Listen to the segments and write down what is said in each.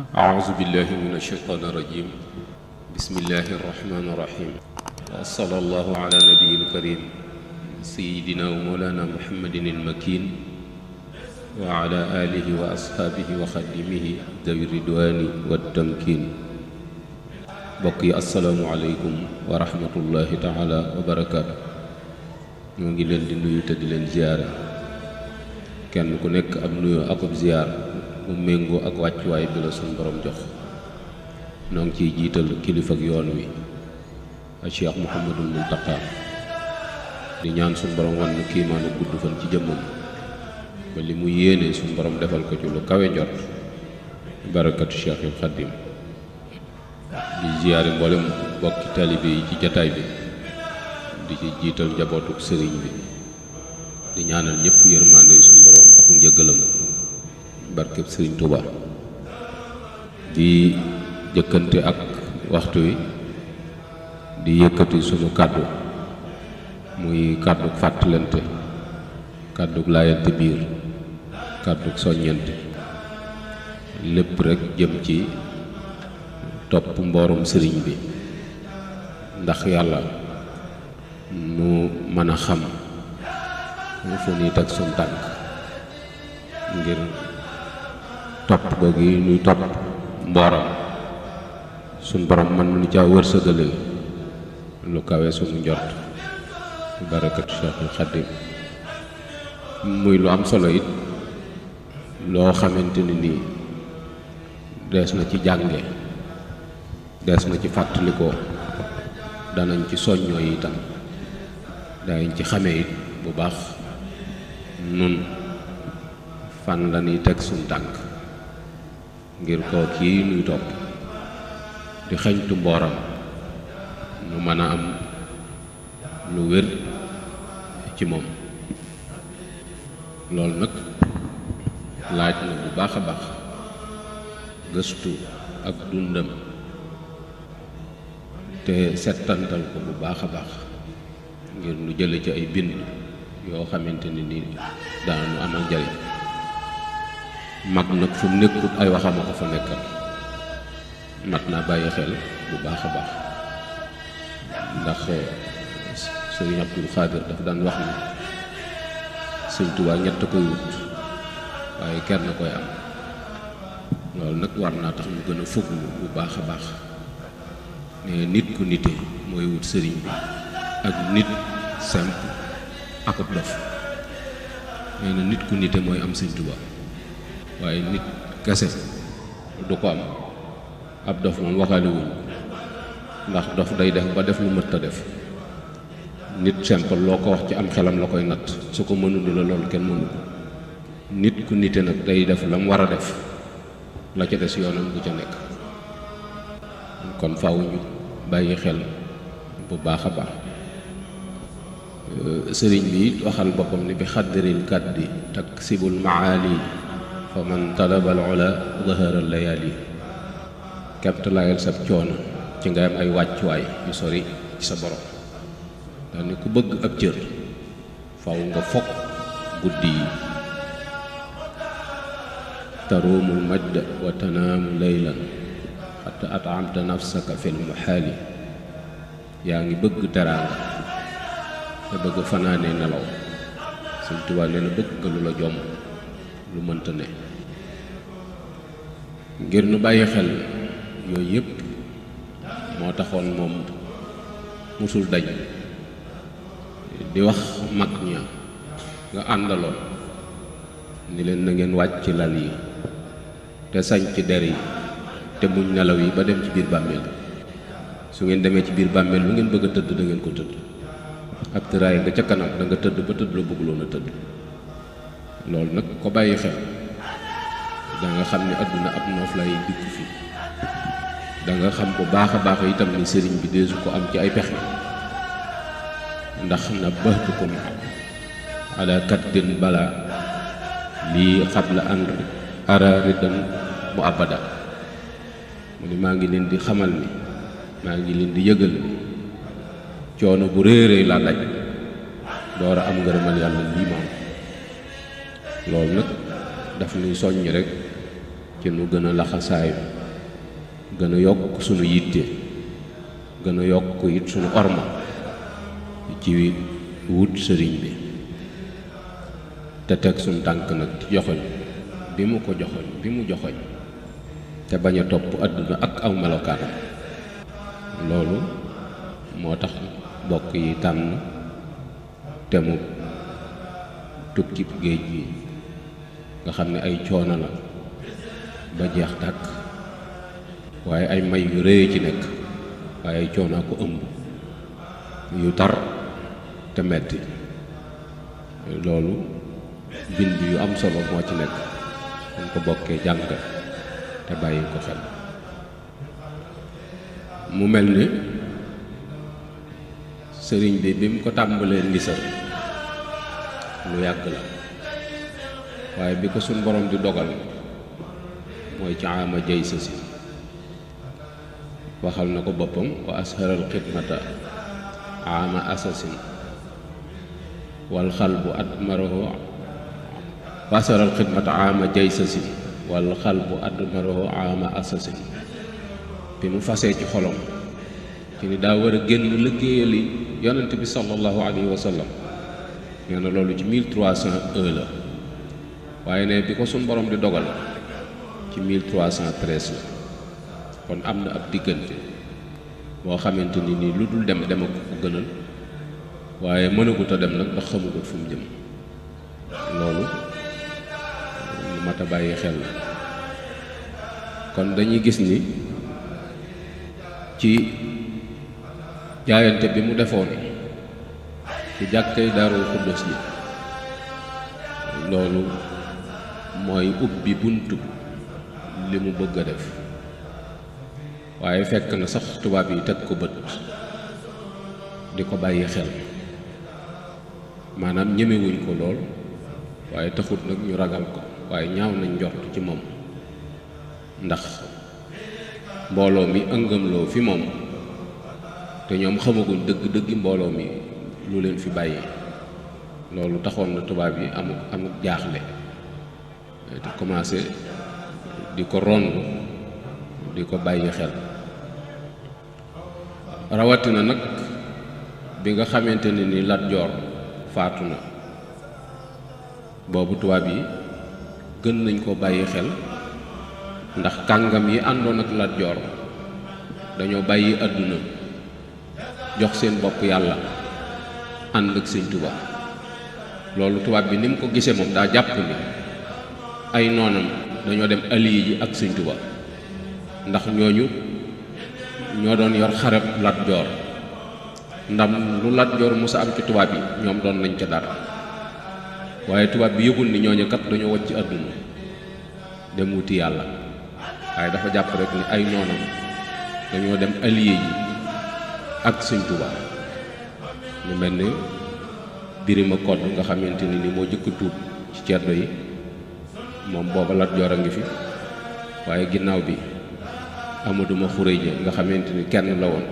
أعوذ بالله من الشيطان الرجيم بسم الله الرحمن الرحيم وصلى الله على نبي الكريم سيدنا ومولانا محمد المكين وعلى آله وأصحابه وخدمه ذوي الرضوان والتمكين بقي السلام عليكم ورحمة الله تعالى وبركاته ñoo ngi leen di nuyu te di leen ziyaare kenn ku nekk ab nuyu akub ziyaar mu méngoo ak wàccuwaay bi la suñ borom jox noo ngi ciy jiital kilifa ak yoon wi ak Cheikh Mouhamadul Muntaqa di ñaan suñ borom wan nu kiimaanu gudd fan ci jëmmam ba li mu yéene suñ borom defal ko ci lu kawe jot barakatu Cheikhul Xaddim di ziyaare mboolem bokki taalibe yi ci jataay bi di ci jiital njabootuk sëriñ bi di ñaanal ñëpp yërmande suñu borom ak njëggalam barkeb sëriñ Touba di jëkkante ak waxtu wi di yëkkati suñu kàddu muy kàdduk fàttalante kàdduk laayante biir kàdduk soññante lépp rekk jëm ci topp mboorum sëriñ bi ndax yàlla nu mën a xam fu ñuy teg suñ tànk ngir topp googu yi ñuy topp mbooram suñ borom mën nu caa wërsëgale lu kawe suñu njort barakatu Cheikhul Xaddim muy lu am solo it loo xamante ni nii dees na ci jànge dees na ci fàttalikoo danañ ci soññoo yi itam daañu ci xamee it bu baax nun fan la ñuy teg suñ tànk ngir koo kii nuy topp di xeñtu mbooram nu mën a am lu wér ci moom loolu nag laaj na bu baax a baax gëstu ak dundam te settantal ko bu baax a baax ngir nu jële ci ay bind yoo xamante ni nii daanu amal njariñ mag nag fu mu nekkut ay waxama ko fa nekkal mat naa bàyyi xel bu baax a baax ndax sëriñ Abdul Xaadir dafa daan wax ni sëñ Tuubaa ñett koy wut waaye kenn koy am loolu nag war naa tax mu gën a fuglu bu baax a baax ne nit ku nite mooy wut sëriñ bi ak nit simple ak ab dof nee na nit ku nite mooy am sëñ Tuubaa waaye nit kese du ko am ab dof moom waxaale wuñ ndax dof day def ba def lu mët a def nit simple loo ko wax ci am xelam la koy natt su ko mënul la loolu kenn mënu ko nit ku nite nag day def la mu war a def la ca des yoonam bu ca nekk kon faaw ñu bàyyi xel bu baax a baax sëriñ bi it waxal boppam ni bi xaddiril kaddi taksibul maali fa man talabal ula zahara layali kemtalaayal sab coono ci nga am ay wàccuwaay yu sori ci sa borom daal ni ku bëgg ab cër faw nga fokk guddi yi taruumul majda wa tanaamu laylan xatta ataamta nafsaka fil muhaali yaa ngi bëgg teraanga te bëgg fanaanee nelaw Sëñ Tuubaa nee na bëgg nga lu la jomb lu mënta ne ngir nu bàyyi xel yooyu yëpp moo taxoon moom musul dañ di wax mag ña nga àndaloon ni leen na ngeen wàcc ci lal yi te sañ ci der yi te muñ nelaw yi ba dem ci biir bàmmeel su ngeen demee ci biir bàmmeel lu ngeen bëgg a tëdd da ngeen ko tëdd ab tëraay nga ca kanam da nga tëdd ba tëdd la bëgguloon a tëdd loolu nag ko bàyyi xel da nga xam ni àdduna ab noof lay dikk fi da nga xam bu baax a baax itam ni sëriñ bi deesu ko am ci ay pexe ndax na bahtukum ala kaddin bala lii xabla an ara ridan mu abada mu ni maa ngi leen di xamal ni maa ngi leen di yëgal ni coono bu réeréy laa daj door a am ngërëmal yàlla lii ma am loolu nag daf nuy soññ rek ci nu gën a laxasaayu gën a yokk sunu yitte gën a yokk it sunu orma ci wut sëriñ bi te teg sunu tànk nag ci joxoñ bi mu ko joxoñ bi mu joxoñ te bañ a topp àdduna ak aw melokaanam. loolu moo tax bokk yi tànn te mu tukki géej gi nga xam ne ay coono la ba jeex tàkk waaye ay may yu rëy ci nekk waaye ay coono ko ëmb yu tar te metti. loolu bind yu am solo moo ci nekk dañ ko bokkee jàng te bàyyi ko xel. mu mel ni sëriñ bi bi mu ko tàmbalee ngisal lu yàgg la waaye bi ko suñ borom di dogal mooy ci ama jay sa si waxal na ko boppam wa asharal xidmata ama asasin wal xalbu admarahu wa asharal xidmata ama jay sa si wal xalbu admarahu ama asasin. bi mu fasee ci xolom ci ni daa war a génn liggéeyali yonent bi sallallahu alayhi wa sallam nee na loolu ci 1301 la waaye ne bi ko suñ borom di dogal ci 1313 la kon am na ab diggante boo xamante ni nii lu dul dem dema ko ko gënal waaye mënagut a dem nag ndax xamugut fu mu jëm. loolu lu mat a bàyyi xel la. kon dañuy gis ni ci jaayante bi mu defoon ci jàkkay Daarul Xuddus ji loolu mooy ubbi buntu li mu bëgg a def waaye fekk na sax tubaab yi teg ko bët di ko bàyyi xel maanaam ñemewuñ ko lool waaye taxut nag ñu ragal ko waaye ñaaw nañ njort ci moom ndax mbooloo mi ëngamloo fi moom te ñoom xamaguñ dëgg-dëggi mbooloo mi lu leen fi bàyyi. loolu taxoon na tubaab yi amuk jaaxle te commencé di ko rond di ko bàyyi xel rawatina nag bi nga xamante ne ni Lat Joor faatu na boobu tubaab yi gën nañ ko bàyyi xel ndax kàngam yi àndoon ak Lat Joor dañoo bàyyi àdduna jox seen bopp yàlla ànd ak Sëñ Tuubaa. loolu tubaab bi ni mu ko gisee moom daa jàpp ni ay noonam dañoo dem allié ji ak Sëñ Tuubaa ndax ñooñu ñoo doon yor xareb Lat Joor ndam lu Lat Joor musa am ci tubaab yi ñoom doon nañ ca dara waaye tubaab bi yëgul ni ñooñu kat dañoo wacc àdduna dem wuti yàlla waaye dafa jàpp rek ni ay noonam dañoo dem allié ji ak Sëñ Tuubaa. mu mel ni Birima Kodd nga xamante ni moo jëkk tuub ci ceddo yi moom booba Lat Joor a ngi fi waaye ginnaaw bi Amadou Ma Xureja nga xamante ni kenn la woon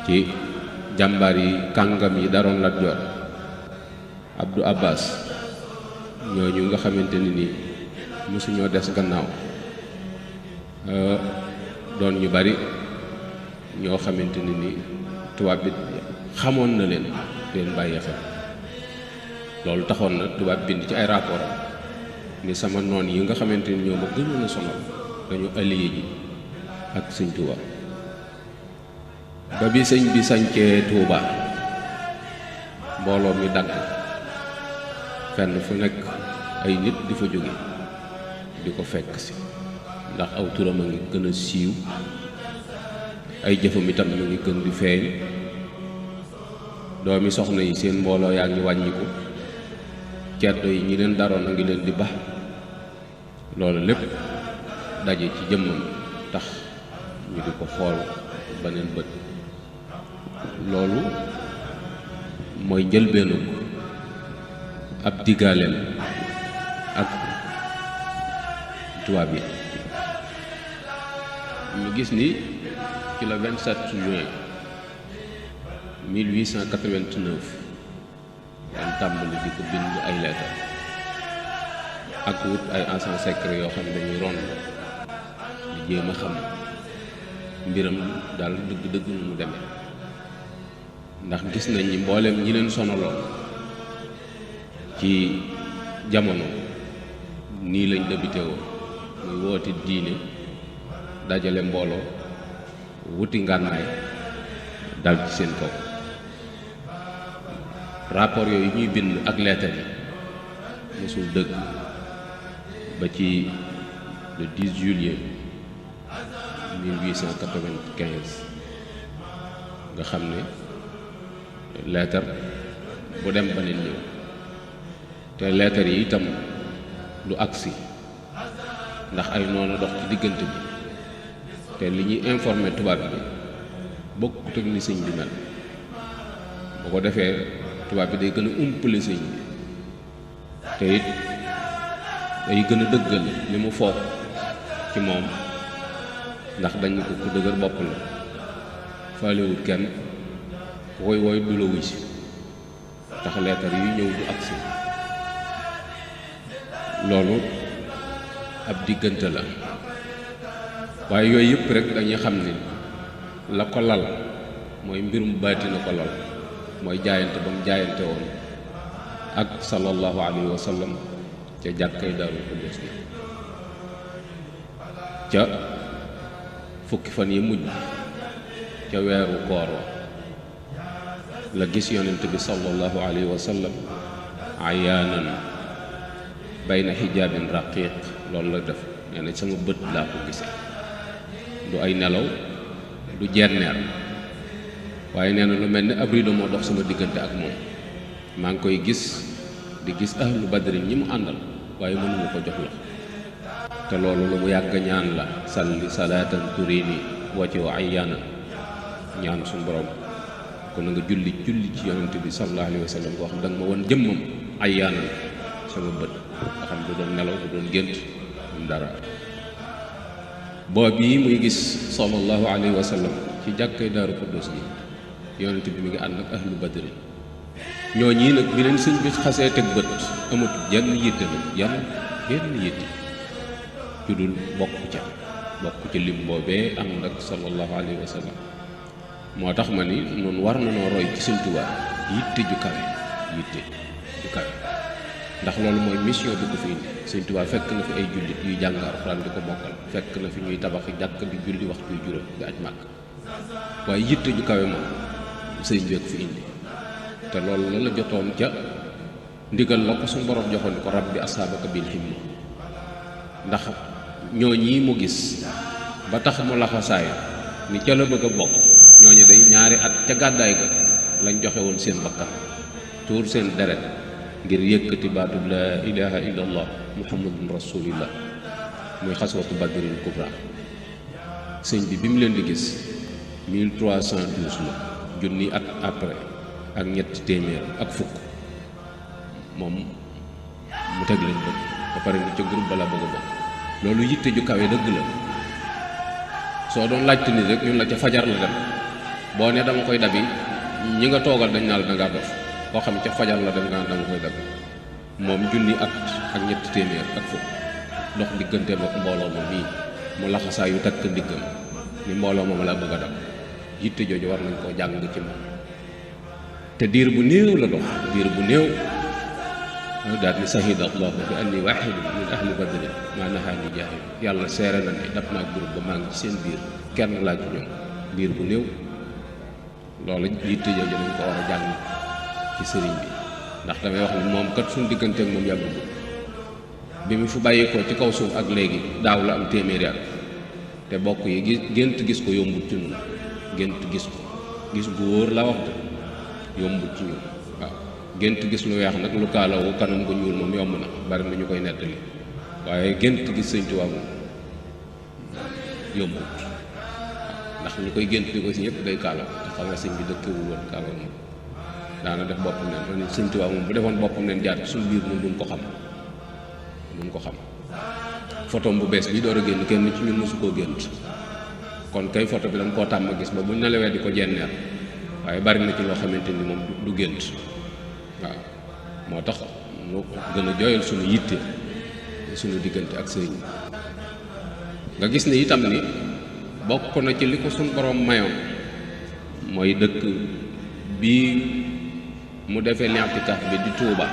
ci jàmbaar yi kàngam yi daroon Lat Joor, Abdou Abbas ñooñu nga xamante ni mosuñoo des gannaaw doon ñu bari ñoo xamante ni tubaab bi xamoon na leen bàyyi xel. loolu taxoon na tubaab bind ci ay rapport ni sama noon yi nga xamante ni ñoo ma gënoon a sonal dañu allié ji ak Sëñ Tuubaa. ba bi sëñ bi sañcee Tuubaa mbooloo mi dagg fenn fu nekk ay nit di fa jóge di ko fekk si ndax aw turam a ngi gën a siiw ay jëfam itam mu ngi gën di feeñ doomi soxna yi seen mbooloo yaa ngi wàññiku ceddo yi ñi leen daroon a ngi leen di bax loolu lépp daje ci jëmmam tax ñu di ko xool beneen bët. loolu mooy njëlbeenu ab diggaaleem ak tubaab yi. ñu gis ni ci le 27 juin 1889 daan tàmbali di ko bind ay lettre ak wut ay agents secrets yoo xam ne dañuy rond jéem a xam mbiram daal dëgg-dëgg nu mu demee ndax gis nañ ni mboolem ñi leen sonaloon ci jamono nii lañ débuté woon muy woote diine dajale mbooloo wuti ngànnaay dal ci seen kaw rapport yooyu ñuy bind ak lettre yi mosul dëgg ba ci le 10 juillet 1895 nga xam ne lettre bu dem ba neen ñëw te lettre yi itam du agsi ndax ay noonu dox ci diggante bi te li ñuy informé tubaab bi bokkut ak ni sëñ bi mel bu ko defee tubaab bi day gën a umpale sëñ bi te it day gën a dëggal li mu foog ci moom ndax dañ ko ku dëgër bopp la faalewut kenn ku koy woy du la wuy si tax leetar yu ñëw du agsi loolu ab diggante la waaye yooyu yëpp rek dañuy xam ni la ko lal mooy mbirum baati na ko lal mooy jaayante ba mu jaayante woon ak sallallahu alayhi wa sallam ca jàkkay Daaru Xudoos bi ca fukki fan yi mujj ca weeru koor wa la gis yonent bi sallallahu alayhi wa sallam ayaanan bayna xijaabin raqiq loolu la def nee na sama bët laa ko gisee du ay nelaw du jenneer waaye nee na lu mel ni ab rido moo dox sama diggante ak moom maa ngi koy gis di gis ahlu badrin ñi mu àndal waaye mënuma ko jox la te loolu lu mu yàgg ñaan la salli salaatan turini wacci wa ayyaana ñaan suñu borom kon na nga julli ci yonent bi sallallahu alayhi wa sallam koo xam da nga ma won jëmmam ayyaana sama bët nga xam du doon nelaw du doon gént dara boobu yi muy gis sallallahu alayhi wa sallam ci jàkkay Daaru Xudoos yi yonent bi mi ngi ànd ak ahlu badri ñoo ñii nag bi leen sëñ bi xasee teg bët amatu jenn yitte nag benn yitte ju dul bokk ca lim boobee ànd ak sallallahu alayhi wa sallam moo tax ma ni noonu war na noo roy ci sëñ Tuubaa yitte ju kawe ndax loolu mooy mission bi ko fi indi sëñ Tuubaa fekk na fi ay jullit yuy jàng Alxuraan di ko mokkal fekk na fi ñuy tabaxi jàkk di julli waxtu yu juróom di aj màkk waaye yitte ju kawe moom sëñ bi ko fi indi te loolu la jotoon ca ndigal la ko suñu borom joxoon ko rabbi asaabaka bil himma ndax ñooñi mu gis ba tax mu laxasaay ni ca la bëgg a bokk ñooñu day ñaari at ca gàddaay ga lañ joxe woon seen bakkan tuur seen deret ngir yëkkati baatu laa ilaha illa allah muhammadun rasulillah muy xaswatu badrin kubra sëñ bi mu leen di gis 1312 la junni at après ak ñetti téeméer ak fukk moom mu teg leen bëgg ba pare ni ca groupe bala bëgg a bokk loolu yitte ju kawe dëgg la soo doon laajte nit rek ñun la ca fajar la dem boo ne dama koy dabi ñi nga toogal dañ naa la dangaa dof koo xam ca fajar la dem nga dama koy dabi moom junni at ak ñetti téeméer ak fukk dox digganteem ak mbooloo moom mii mu laxasaa yu takk ndiggam ni mbooloo moom laa bëgg a dab yitte jooju war nañ koo jàng ci moom te diir bu néew la dox diir bu néew daal ni sahida allahu bi anni wahidun min ahli badrin maa nahaani jaahil yàlla seere na ne daf naa groupe ba maa ngi ci seen biir kenn laa ci ñoom diir bu néew loolu yitte jooju nañ ko war a jàng ci sëriñ bi ndax damay wax ni moom kat suñu diggante ak moom yàggul bi mu fi bàyyi ko ci kaw suuf ak léegi daaw la am téeméeri at te bokk yi gént gis ko yombut ci ñun gént gis ko gis gu wóor la wax yombut ci ñun waaw gént gis lu weex nag lu kaalawu kanam gu ñuul moom yomb na bari na ñu koy nettali waaye gént gis Sëñ Tuubaa moom yombut waaw ndax ñu koy gént di ko si ñëpp day kaalaw te xam nga sëñ bi dëkkewul woon kaalaw moom daana def boppam neen man Sëñ Tuubaa moom bu defoon boppam neen jaar suñu biir moom duñ ko xam photom bu bees bi door a génn kenn ci ñun mosu koo gént kon kay photo bi dañ koo tàmm gis ba buñ nelawee di ko jenneer waaye bari na ci loo xamante ni moom du gént waaw moo tax mu gën a jooyal suñu yitte suñu diggante ak sëriñ nga gis ni itam ni bokk na ci li ko suñ borom mayoon mooy dëkk bii mu defee li'tikaaf bi di Touba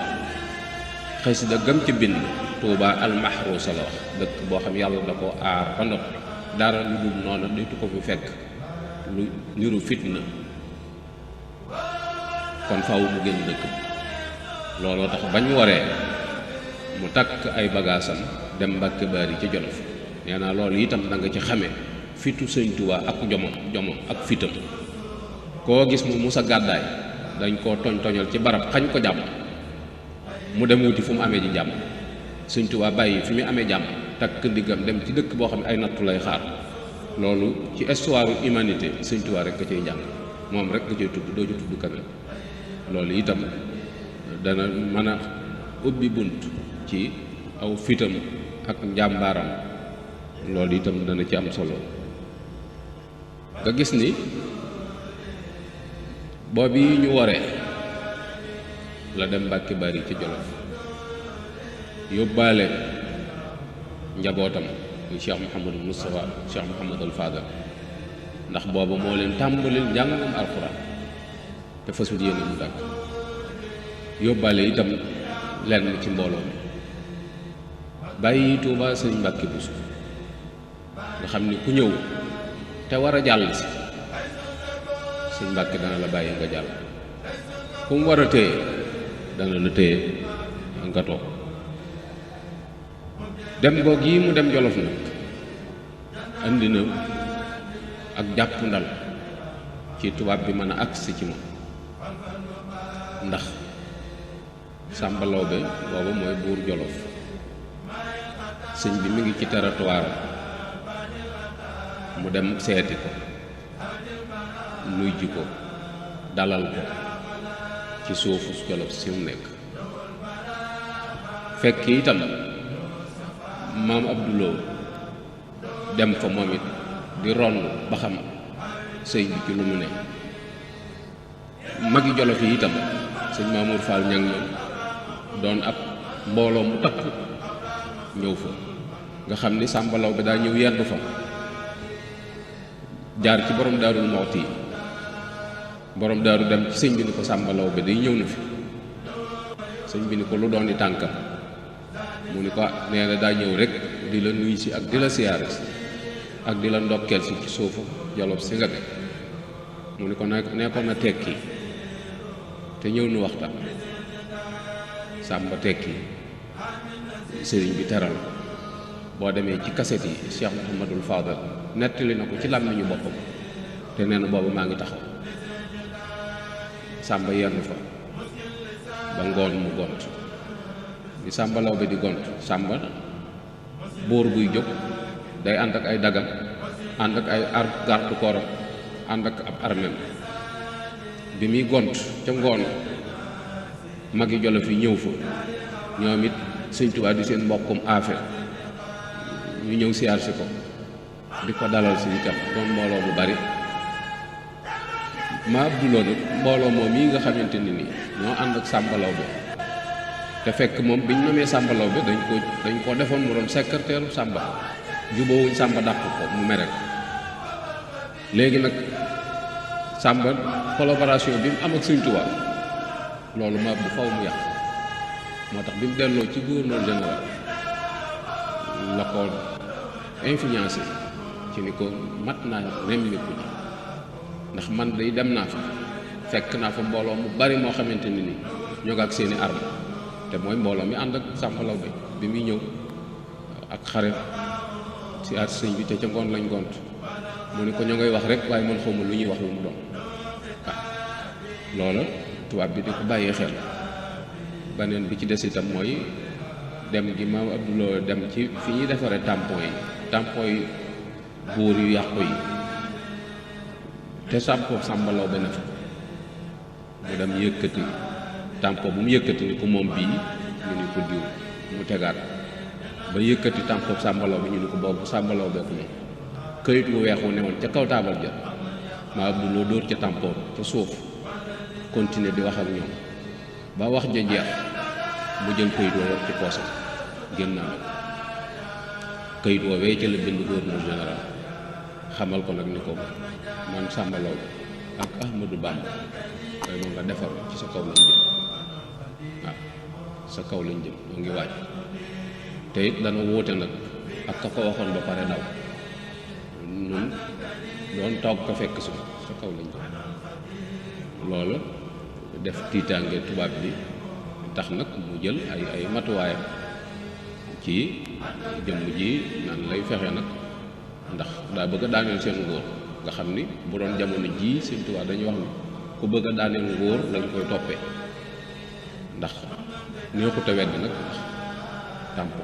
xasida gëm ci bind Touba al-mahruusa la wax dëkk boo xam yàlla da ko aar ba noppi dara lu dul noonu ditu ko fi fekk lu niru fitna kon faaw mu génn dëkk bi looloo tax bañ waree mu takk ay bagaasam dem Mbàkke Baari ci Jolof nee naa loolu itam da nga ci xame fitu Sëñ Tuubaa ak jomom ak fitam koo gis mu musa gàddaay dañ koo toñal ci barab xañ ko jàmm mu dem wuti fu mu amee ji jàmm Sëñ Tuubaa bàyyi fi mu amee jàmm takk ndiggam dem ci dëkk boo xam ne ay nattu lay xaar loolu ci histoire humanité Sëñ Tuubaa rek nga cay jàng moom rek nga cay tudd doo ci tudd keneen loolu itam dana mën a ubbi bunt ci aw fitam ak njàmbaaram loolu itam dana ci am solo nga gis ni boobu yi ñu waree la dem Mbàkke Bari ci Jolof yóbbaale njabootam muy Cheikh Mouhamadou Moustapha Cheikh Mouhamadou Fadal ndax booba moo leen tàmbalil njàngum alxuraan te fasul yéene mu dàkk yóbbaale itam lenn ci mbooloo mi bàyyi Tuuba sëñ Mbàkke Buso nga xam ni ku ñëw te war a jàll si sëñ Mbàkke dana la bàyyi nga jàll ku mu war a téye dana la téye nga toog dem goog yi mu dem Jolof nag andi na ak jàpp ndal ci tubaab bi mën a agsi ci moom ndax Sàmba Lawbe boobu mooy buur Jolof sëñ bi mi ngi ci territoire mu dem seeti ko nuy ji ko dalal ko ci suufu Jolof si mu nekk fekk itam maam Abdouloo dem fa moom it di ron ba xam sëñ bi ci lu mu ne magi Jolof yi itam sëñ Mamour Fall ñang ñoom doon ab mbooloo mu takk ñëw fa nga xam ni Sàmba Lawbe daa ñëw yendu fa jaar ci borom Daarul Muxti borom daaru dem ci sëñ bi ni ko Sàmba Lawbe day ñëw na fi sëñ bi ni ko lu doon di tànkam mu ni ko nee na daa ñëw rek di la nuyu si ak di la siyaare si ak di la ndokkeel si ci suufu Jolof si nga nekk mu ni ko nekkoon na tekki te ñëw nu waxtaan Sàmba tekki sëriñ bi teral boo demee ci kaset yi Cheikh Mouhamadul Fadal nettali na ko ci làmmiñu boppam te nee na boobu maa ngi taxaw Sàmba yenn fa ba ngoon mu gont bi Sàmba Lawbe di gont Sàmba buur buy jóg day ànd ak ay dagam ànd ak ay garde corps ànd ak ab armem bi muy gont ca ngoon magi Jolof yi ñëw fa ñoom it Sëñ Tuubaa di seen mbokkum aafe ñu ñëw siyaar si ko di ko dalal si itam doon mbooloo bu bari ma Abdouloo nag mbooloo moom yi nga xamante ni nii ñoo ànd ak Sàmba Lawbe te fekk moom biñ ñoomee Sàmba Lawbe dañ ko defoon mu doon secrétaire Sàmba jubóowuñ Sàmba dàq ko mu mere ko léegi nag Sàmba collaboration bi mu am ak Sëñ Tuubaa loolu ma bu faw mu yàq moo tax bi mu delloo ci gouverneur général la ko influencé ci ni ko mat naa nemmiku ji ndax man day dem naa fa fekk naa fa mbooloo mu bari moo xamante ni nii ñoo ak seeni arme te mooy mbooloo mi ànd ak Sàmba Lawbe bi muy ñëw ak xare si at sëñ bi te ca ngoon lañ gont mu ni ko ñoo ngay wax rek waaye man xawma lu ñuy wax lu mu doon waaw loola tubaab bi di ko bàyyee xel beneen bi ci des itam mooy dem gi maam Abdouloo dem ci fi ñuy defaree tampon yi buur yu yàqu yi te Sàmba Lawbe na fa mu dem yëkkati tampon bu mu yëkkati ni ko moom bii ñu ni ko diw mu tegaat ba yëkkati tampon Sàmba Lawbe ñu ni ko boobu Sàmba Lawbe ko moom këyit wu weex wu newoon ca kaw taabal ja maam Abdouloo dóor ca tampon ca suuf continuer di wax ak ñoom ba wax ja jeex mu jël këyit woo ci poosam génn naa këyit woowee ca la bind gouverneur général xamal ko nag ni ko man Samba Law ak Ahmadou Bamba koy moom nga defar ci sa kaw lañ jëm waaw sa kaw lañ jëm ñoo ngi waaj te it dana wóote nag ak ka ko waxoon ba pare daw nun doon toog ko fekk si sa kaw lañ jëm loolu def tiitaange tubaab bi tax nag mu jël ay matuwaayam ci jëmm ji nan lay fexe nag ndax daa bëgg a daaneel seen ngóor nga xam ni bu doon jamono jii Sëñ Tuubaa dañuy wax ni ku bëgg a daaneel ngóor lañ koy toppee ndax neexut a wedd nag ndax tàmpo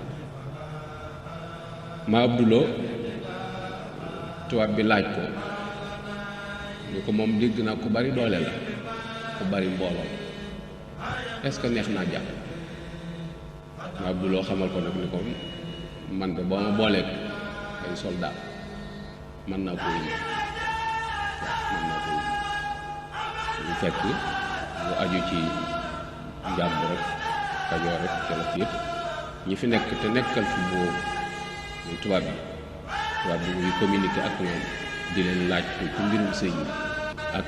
ma Abdulo tubaab bi laaj ko ni ko moom dégg naa ku bari doole la ku bari mbooloo est-ce que neex naa jàpp ma Abdulo xamal ko nag ni ko man de boo ma booleeg ay soldat mën naa ko indi mën naa ko indi ñu fekk mu aju ci njàmb rek Kajoor rek Jolof yëpp ñi fi nekk te nekkal fi boo muy tubaab bi muy communiquer ak ñoom di leen laaj ci mbirum sëñ bi ak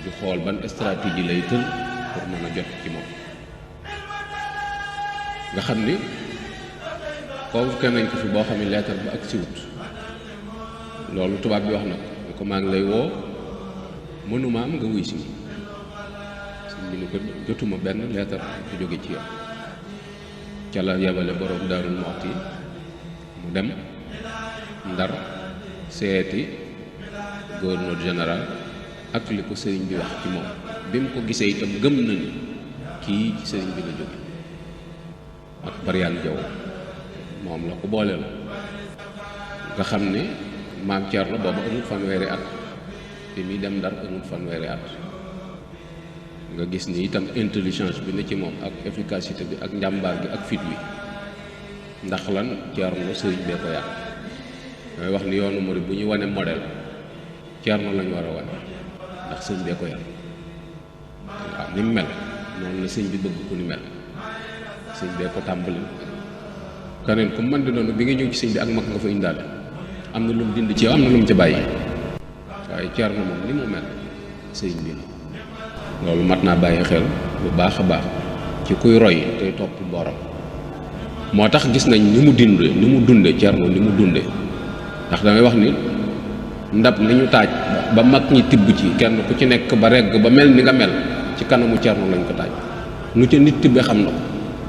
di xool ban stratégie lay tël pour mën a jot ci moom nga xam ni convoqué nañ ko fi boo xam ne leetar ba ak siwut loolu tubaab bi wax na ko ko maa ngi lay woo mënuma am nga wuy si sëñ bi ni ko jotuma benn leetar bu jóge ci yow ca la yebale borom Daarul Muxti mu dem Ndar seeti gouverneur général ak li ko sëriñ bi wax ci moom bi mu ko gisee itam gëm na ni kii ci sëriñ bi la jóge ak Bariyaan Jaw moom la ko booleel nga xam ne maam Thierno boobu amul fanweeri at bi muy dem Ndar amul fanweeri at nga gis ni itam intelligence bi ne ci moom ak efficacité bi ak njàmbaar gi ak fit wi ndax lan Thierno sëriñ bee ko yàq damay wax ni yoonu murid bu ñu wane modèle Thierno lañu war a wane ndax sëñ bee ko yàq waaw ni mu mel noonu la sëñ bi bëgg ku ni mel sëñ bee ko tàmbali keneen ku mën di doon bi nga ñëw ci sëñ bi ak mag nga fa indaale am na lu mu dind ci yow am na lu mu ci bàyyi waaye Thierno moom ni mu mel sëñ bi la loolu mat naa bàyyi xel bu baax a baax ci kuy roy tey topp borom moo tax gis nañ ni mu dunde Thierno ni mu dunde ndax damay wax ni ndab li ñu taaj ba mag ñi tibb ci kenn ku ci nekk ba regg ba mel ni nga mel ci kanamu Thierno lañ ko taaj nu ca nit tibbe xam na ko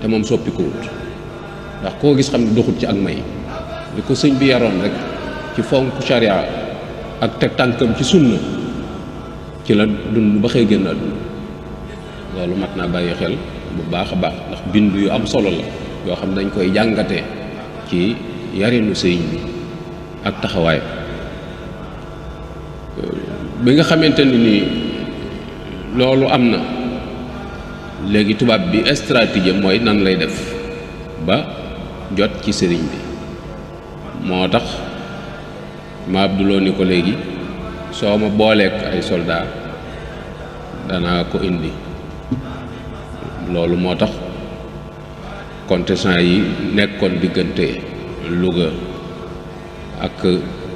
te moom soppi ko wut ndax koo gis xam ne doxut ci ak may li ko sëñ bi yaroon rek ci fonk charia ak teg tànkam ci sunna ci la dund ba xëy génn àdduna loolu mat naa bàyyi xel bu baax a baax ndax bind yu am solo la yoo xam dañ koy jàngatee ci yarinu sëñ bi ak taxawaay bi nga xamante ni loolu am na léegi tubaab bi stratégie mooy nan lay def ba jot ci sëriñ bi moo tax ma Abdulo ni ko léegi soo ma booleek ay soldat danaa ko indi loolu moo tax contingent yi nekkoon diggante Louga ak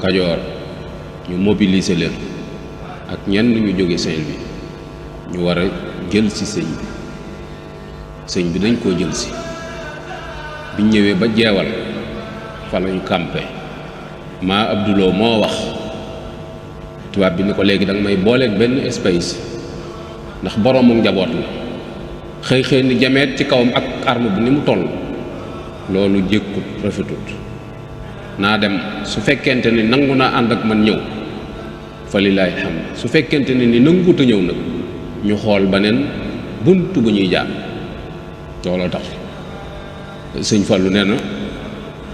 Kajoor ñu mobiliser leen ak ñenn ñu jóge Saint-Louis ñu war a jël ci sëñ bi dañ koo jël si biñ ñëwee ba jeewal fa lañu campé ma Abdulo moo wax tubaab bi ni ko léegi danga may booleeg benn espèce ndax boroomu njaboot la xëy ni jameet ci kawam ak arme bi ni mu toll loolu jékkut rafetut naa dem su fekkente ni nangu naa ànd ak man ñëw fa lilaay xam su fekkente ni nanguut a ñëw nag ñu xool beneen bunt bu ñuy jaar looloo tax sëñ Fallu nee na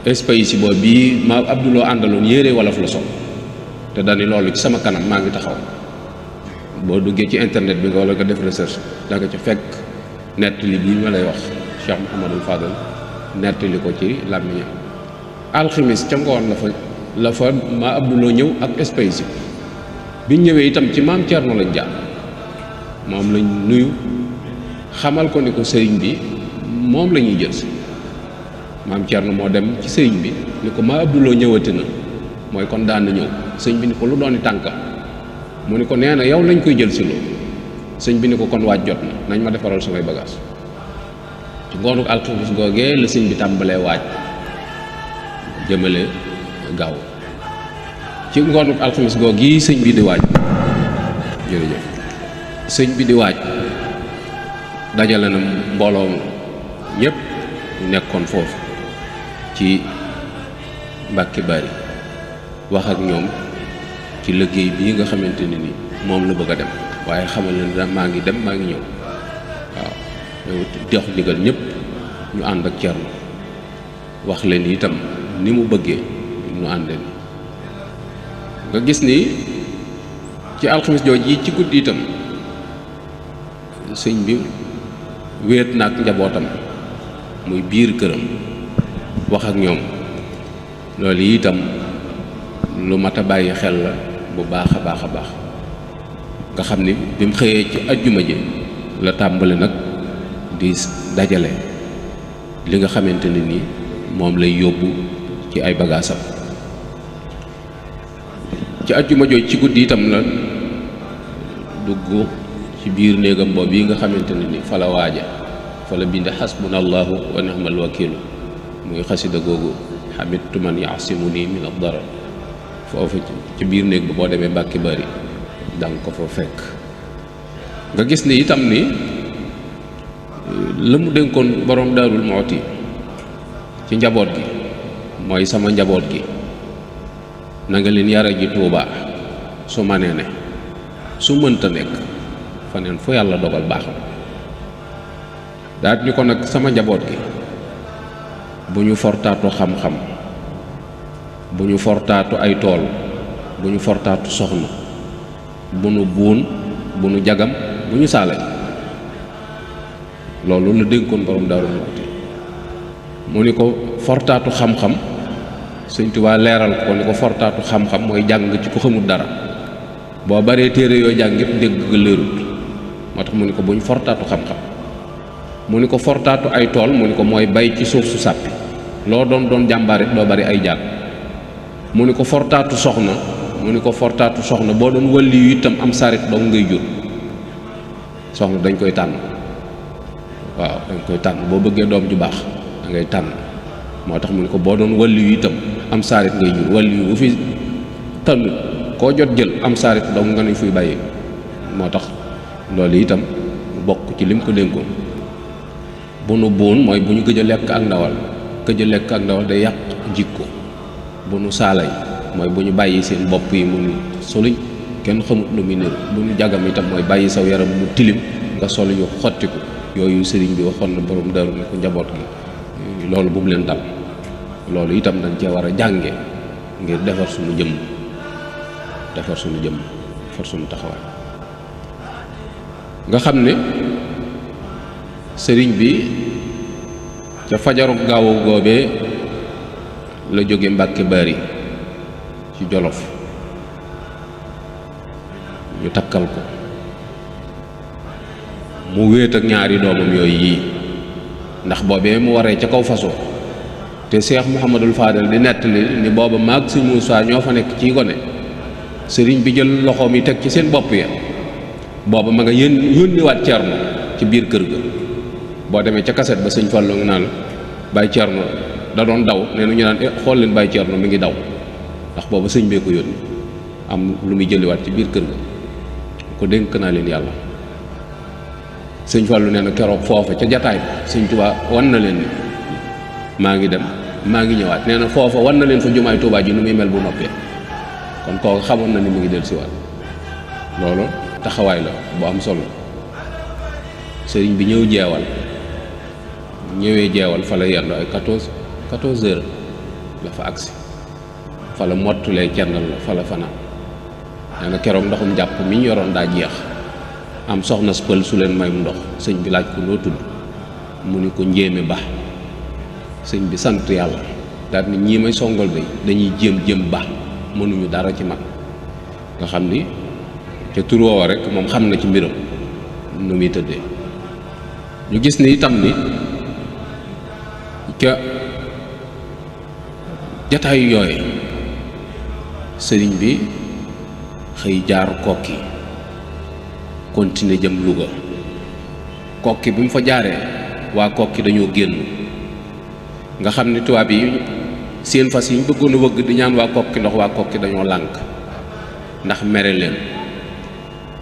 espèce boobu bii ma Abdulo àndaloon yére wolof la sol te dani loolu ci sama kanam maa ngi taxaw boo duggee ci internet bi nga wala nga def recherche da nga ca fekk nettali bii ma lay wax Cheikh Mouhamadul Fadal nettali ko ci làmmiñam alximis ca ngoon la fa ma Abdulo ñëw ak espèce biñ ñëwee itam ci maam Thierno lañ jaar moom lañ nuyu xamal ko ni ko sëriñ bi moom la ñuy jël si maam Thierno moo dem ci sëñ bi ni ko ma Abdouloo ñëwati na, mooy kon daan na ñëw. sëñ bi ni ko lu dooni tànkam, mu ni ko nee na yow lañ koy jël si loo. sëñ bi ni ko kon waaj jot na, nañ ma defaral samay bagage. ci ngoonu alxames googee la sëñ bi tàmbalee waaj jëmale gaaw. ci ngoonu alxames googi sëñ bi di waaj, jërëjëf, sëñ bi di waaj dajale na mbooloo ñëpp nekkoon foofu ci Mbàkke Bari, wax ak ñoom ci liggéey bii nga xamante ne ni moom la bëgg a dem, waaye xamal na maa ngi dem maa ngi ñëw. waaw yow jox ndigal ñëpp ñu ànd ak Thierno, wax leen itam ni mu bëggee ñu àndee ni nga gis ni ci alxames jooj yi ci guddi itam sëñ bi wéet na ak njabootam muy biir këram wax ak ñoom. loolu itam lu mat a bàyyi xel la bu baax a baax a baax, nga xam ni bi mu xëyee ci ajjuma ji la tàmbali nag di dajale li nga xamante ne ni moom lay yóbbu ci ay bagaasam. ci ajjuma jooj ci guddi itam la dugg ci biir néegam boobu yi nga xamante ne ni fa la waaja, fa la bind xasbunallahu wa ni'mal wakiilu, muy xasida googu xamittu man yaasimuni min ad-darar. foofu ci biir néeg ba boo demee Mbàkke Bari danga ko fa fekk. nga gis ni itam ni la mu dénkoon borom Daarul Muxti ci njaboot gi mooy sama njaboot gi na nga leen yara ji Tuubaa su manee ne, su mënta nekk faneen fu yàlla dogal baax na. daat ni ko nag sama njaboot gi bu ñu fortaatu xam-xam, bu ñu fortaatu ay tool, bu ñu fortaatu soxna, bu nu buun, bu nu jagam, bu ñu saale. loolu la dénkoon borom Daaru Muxti. mu ni ko fortaatu xam-xam, Sëñ Tuubaa leeral ko ni ko fortaatu xam-xam mooy jàng ci ku xamul dara, boo baree téere yoo jàngit dégg nga leerut, moo tax mu ni ko bu ñu fortaatu xam-xam. mu ni ko fortaatu ay tool, mu ni ko mooy bay ci suuf su sàppi, loo doon jàmbaarit doo bari ay jàng. mu ni ko fortaatu soxna, mu ni ko fortaatu soxna boo doon wàlli yu itam am sarit dong ngay jur. soxna dañ koy tànn, waaw dañ koy tànn, boo bëggee doom ju baax da ngay tànn. moo tax mu ni ko boo doon wàlli yu itam am sarit ngay jur. wàlli yu bu fi tànn koo jot jël am sarit dong nga nañ fuy bàyyi. moo tax loolu itam bokk ci lim ko dénkoon. bu nu buun mooy bu ñu gëj a lekk ak ndawal, gëj a lekk ak ndawal day yàq jikko. bu nu saalay mooy bu ñu bàyyi seen bopp yi mu ni soluñ kenn xamut lu muy niru. bu ñu jagam itam mooy bàyyi saw yaram mu tilim nga sol yu xottiku. yooyu sëriñ bi waxoon na borom Daaru ni ko njaboot gi loolu bu mu leen dal. loolu itam dañ cee war a jànge ngir defar suñu jëmm, defar suñu jëmm, defar suñu taxawaay. nga xam ne sëriñ bi ca fajaru gaawu goobee la jóge Mbàkke Bari ci Jolof, ñu takkal ko mu wéet ak ñaari doomam yooyu yii. ndax boobee mu waree ca kaw fasoo te Cheikh Mouhamadul Fadel di nettali ni booba maag Sëñ Muusaa ñoo fa nekk ci gone, sëriñ bi jël loxoom yi teg ci seen bopp ya. booba ma nga yónniwaat Cerno ci biir kër ga. boo demee ca kaset ba sëñ Fallu nga naan Baay Cerno da doon daw, nee na ñu naan xool leen Baay Cerno mi ngi daw, ndax booba sëñ bee ko yónni am lu muy jëliwaat ci biir kër ga. ko dénk naa leen yàlla. sëñ Fallu nee na keroog foofa ca jataay ba Sëñ Tuubaa wan na leen ni maa ngi dem maa ngi ñëwaat. nee na foofa wan na leen fa jumaay Tuubaa ji nu muy mel bu noppee. kon kooku xamoon na ni mu ngi del siwaat. loolu taxawaay la bu am solo. sëriñ bi ñëw jeewal, ñëwee jeewal fa la yendu ay 14 heures la fa agsi, fa la mottulee cennal la fa la fanaan. nee na keroog ndoxum jàpp mi ñu yoroon daa jeex, am soxna pël su leen may mu ndox. sëñ bi laaj ko noo tudd, mu ni ko Njéeme Ba. sëñ bi sant yàlla daal ni ñii may songal day dañuy jëm ba mënuñu dara ci man. nga xam ni ca tur woowa rek moom xam na ci mbiram nu muy tëddee. ñu gis ni itam ni ca jataayu yooye sëriñ bi xëy jaar Kokki continuer jëm Louga. Kokki bi mu fa jaaree waa Kokki dañoo génn nga xam ni tubaab yi seen fas yi ñu bëggoon a wëgg di ñaan waa Kokki ndox waa Kokki dañoo lànk ndax mere leen.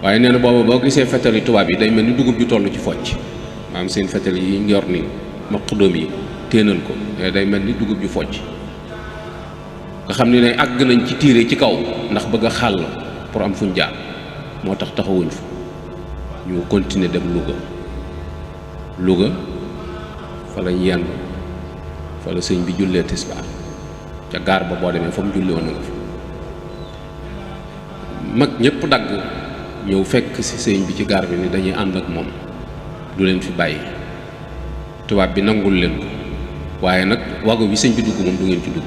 waaye nee na booba boo gisee fetal yi tubaab yi day mel ni dugub ju toll ci focc maanaam seen fetal yi ñu yor ni maqdoom yi téenal ko day mel ni dugub ju focc nga xam ne àgg nañ ci tiire ci kaw ndax bëgg a xàll pour am fuñ jaar moo tax taxawuñ fa ñu continuer dem Louga fa lañ yenn fa la sëñ bi jullee tisbaar ca gaar ba boo demee fa mu jullee woon na nga fa mag ñëpp dagg ñëw fekk ci sëñ bi ci gaar bi ni dañuy ànd ak moom du leen fi bàyyi tubaab bi nangul leen ko waaye nag wago bi sëñ bi dugg moom du ngeen ci dugg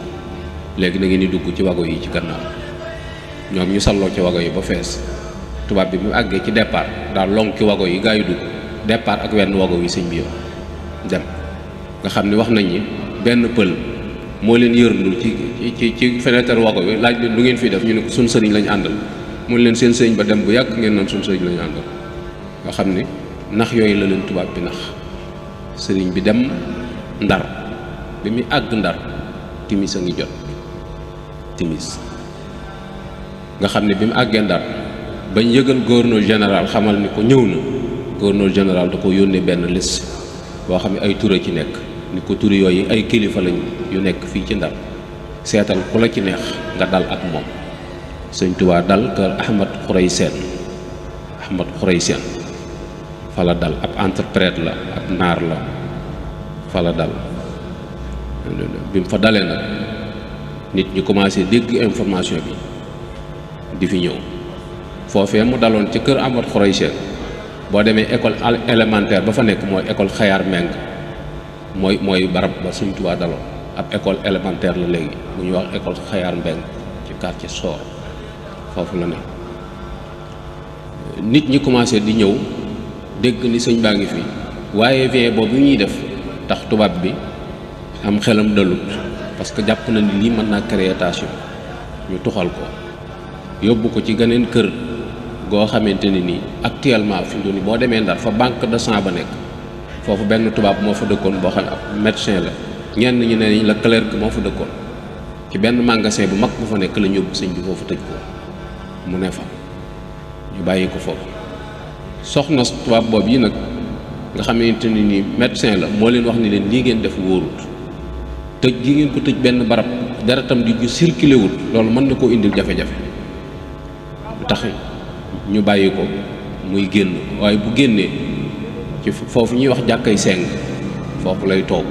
léegi na ngeen di dugg ci wago yi ci gannaaw ñoom ñu salloo ci wago yi ba fees tubaab bi mu àggee ci départ daal lonk ci wago yi gaa yi dugg départ ak wenn wago yi sëñ bi yow dem nga xam ni wax nañ ni benn pël moo leen yërndul ci fenêtre wago bi laaj leen lu ngeen fiy def ñu ne ko suñ sëriñ lañ àndal mun leen seen sëriñ ba dem bu yàgg ngeen naan suñ sëriñ lañu àndal nga xam ni nax yooyu la leen tubaab bi nax sëriñ bi dem Ndar bi muy àgg Ndar timis a ngi jot timis nga xam ne bi mu àggee Ndar bañ yëgal gouverneur général xamal ni ko ñëw na gouverneur général da ko yónnee benn liste boo xam ne ay tura ci nekk ni ko turi yooyu ay kilifa lañ yu nekk fii ci Ndar seetal ku la ci neex nga dal ak moom sëñ Tuubaa dal kër Ahmad Xurey Seen fa la dal ab interprète la ab naar la fa la dal bi mu fa dalee nag nit ñi commencé dégg information bi di fi ñëw foofee mu daloon ci kër Ahmad Xurey Seen boo demee école élémentaire ba fa nekk mooy école Xayaar Meng mooy barab ba sëñ Tuubaa daloon ab école élémentaire la léegi bu ñuy wax école Xayaar Meng ci quartier Soor foofu la ne nit ñi commencé di ñëw dégg ni sëñ baa ngi fi waaye vie boobu ñuy def tax tubaab bi am xelam dalut parce que jàpp na ni lii mën naa créer tension ñu tuxal ko yóbbu ko ci geneen kër goo xamante ni nii actuellement fi mu boo demee Ndar fa banque de sang ba nekk foofu benn tubaab moo fa dëkkoon boo xam ne ab médecin la ñenn ñi ne nañ la clerc moo fa dëkkoon ci benn magasin bu mag bu fa nekk lañ yóbbu sëñ bi foofu tëj ko mu ne fa ñu bàyyi ko foofu soxna tubaab boobu yi nag nga xamante ni nii médecin la moo leen wax ni leen lii ngeen def wóorut tëj gi ngeen ko tëj benn barab deretam di ju circulé wul loolu mën na koo indil jafe-jafe lu tax ñu bàyyi ko muy génn waaye bu génnee ci foofu ñuy wax jàkkay seng foofu lay toog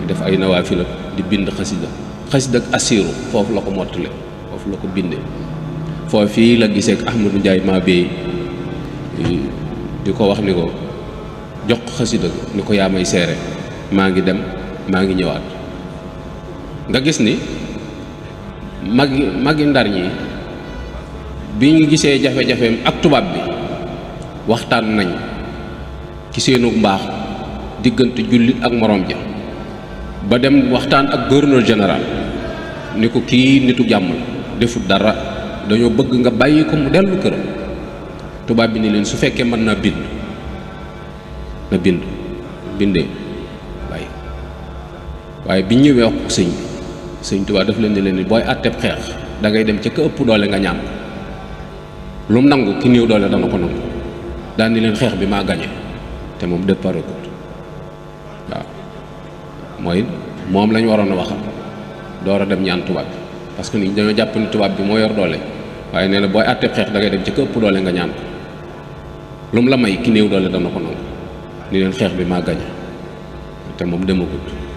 def ay nawaafila di bind xasida ak asiru foofu la ko mottale foofu la ko bindee foofii la gisee ak Ahmadou Ndiaye maa béy di ko wax ni ko jox xasida ni ko yaa may seere maa ngi dem maa ngi ñëwaat nga gis ni magi Ndar ñi bi ñu gisee jafe-jafeem ak tubaab bi waxtaan nañ ci seenu mbaax diggante jullit ak morom ja ba dem waxtaan ak gouverneur général ni ko kii nitu jàmm la defut dara dañoo bëgg nga bàyyi ko mu dellu këram tubaab bi ni leen su fekkee mën naa bind na bindee bàyyi waaye bi ñëwee wax ko sëñ tubaab daf leen di leen ni booy àtteeb xeex da ngay dem ca ka ëpp doole nga ñaan ko lu mu nangu ki néew doole dana ko nangu daan ni leen xeex bi maa gañe te moom départ ko waaw mooy moom lañ waroon a waxal door a dem ñaan tubaab bi parce que nit ñi dañoo jàpp ni tubaab bi moo yor doole waaye nee na booy àtteeb xeex da ngay dem ci ka ëpp doole nga ñaan ko lu mu la may ki néew doole dana ko nangu ni leen xeex bi maa gañe te moom demagut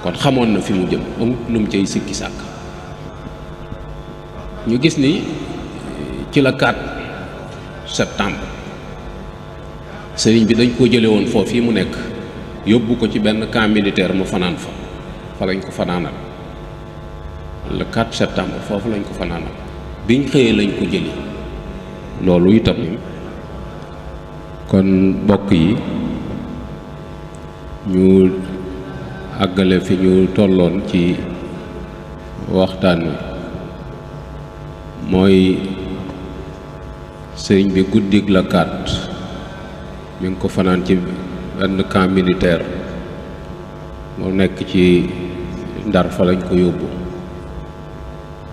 kon xamoon na fi mu jëm amut lu mu cay sikki sàkk ñu gis ni ci la 4 septembre sëriñ bi dañ koo jële woon foofu yi mu nekk yóbbu ko ci benn camp militaire mu fanaan fa lañ ko fanaanal le 4 septembre foofu lañ ko fanaanal biñ xëyee lañ ko jëli loolu itam kon mbokk yi ñu àggale fi ñu tolloon ci waxtaan wi mooy sëriñ bi guddig la 4 mi ngi ko fanaan ci benn camp militaire moo nekk ci Ndar fa lañ ko yóbbu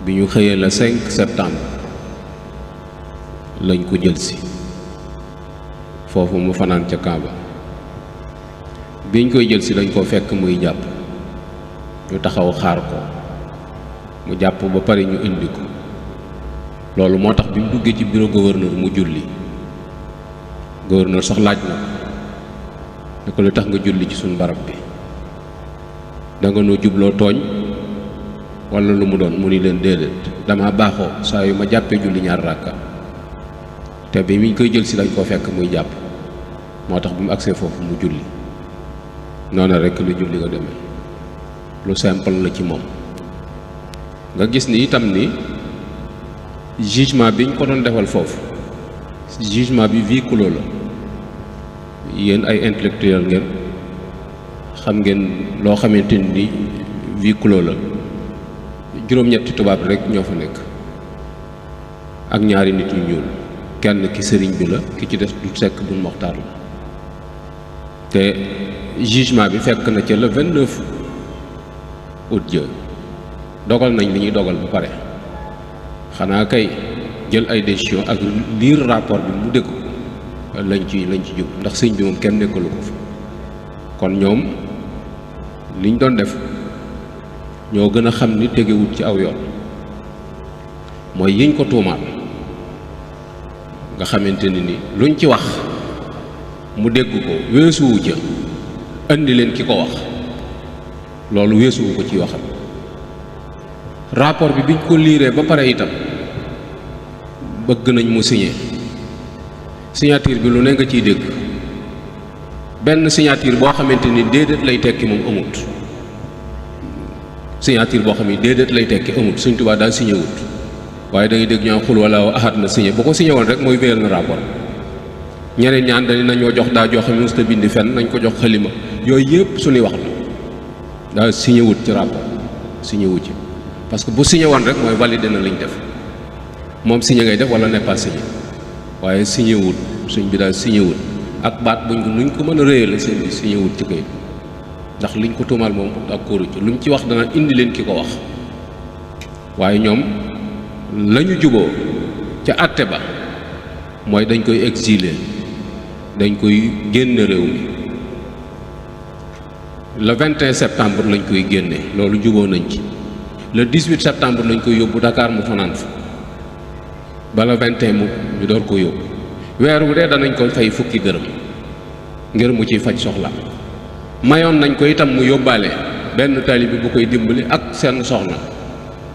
bi ñu xëyee la 5 septembre lañ ko jëlsi foofu mu fanaan ca camp ba biñ koy jëlsi dañ ko fekk muy jàpp ñu taxaw xaar ko mu jàpp ba pare ñu indi ko loolu moo tax bi mu duggee ci bureau gouverneur mu julli gouverneur sax laaj na ne ko lu tax nga julli ci suñu barab bi da nga noo jubloo tooñ walla lu mu doon mu ni leen déedéet dama baaxoo saa yu ma jàppee julli 2 ràkka te bi mi koy jël si dañ koo fekk muy jàpp moo tax bu mu agsee foofu mu julli noonu rekk lu julli nga demee lu simple la ci moom nga gis ni itam ni jugement bi ñu ko doon defal foofu jugement bi huis clos la yéen ay intellectuel ngeen xam ngeen loo xamante ni huis clos la juróom-ñetti tubaab rek ñoo fa nekk ak ñaari nit yu ñuul kenn ki sëriñ bi la ki ci des du sekk bu moxtaar la te jugement bi fekk na ca le 29 août ja dogal nañ li ñuy dogal ba pare xanaa kay jël ay décision ak lire rapport bi mu dégg lañ ci jub ndax sëñ bi moom kenn nekkalu ko fa kon ñoom liñ doon def ñoo gën a xam ni tegewut ci aw yoon mooy yiñ ko tuumaal nga xamante ni luñ ci wax mu dégg ko weesuwu ca indi leen ki ko wax loolu weesuwu ko ci waxam rapport bi biñ ko liiree ba pare itam bëgg nañ mu signature bi lu ne nga ciy dégg benn signature boo xamante ni déedéet lay tekki moom amut signature boo xam ni déedéet lay tekki amut Sëñ Tuubaa daal signé wut waaye da ngay dégg ñaa xul wala ahad na signé bu ko signé woon rek mooy wéyal na rapport ñeneen ñaan dañ nañoo jox daa joxe musta bindi fenn nañ ko jox xalima yooyu yëpp suñuy wax la daal signé wut ci rapport signé wut ci parce que bu signé woon rek mooy validé na liñ def moom signé ngay def wala n'est pas signé waaye signé wut suñ bi daal signé wut ak baat buñ ko nuñ ko mën a réyale seen bi signé wut ci kayit ndax liñ ko tuumaal moom d'accord ci luñ ci wax dana indi leen ki ko wax waaye ñoom lañu juboo ca àtte ba mooy dañ koy exiler dañ koy génn réew mi le 21 septembre lañ koy génne loolu juboo nañ ci le 18 septembre lañ koy yóbbu Dakar mu fanaan fa ba le 21 mu ñu door ko yóbbu weer wu dee danañ ko fay fukki dërëm ngir mu ciy faj soxla mayoon nañ ko itam mu yóbbaale benn taalibe bu koy dimbali ak seen soxna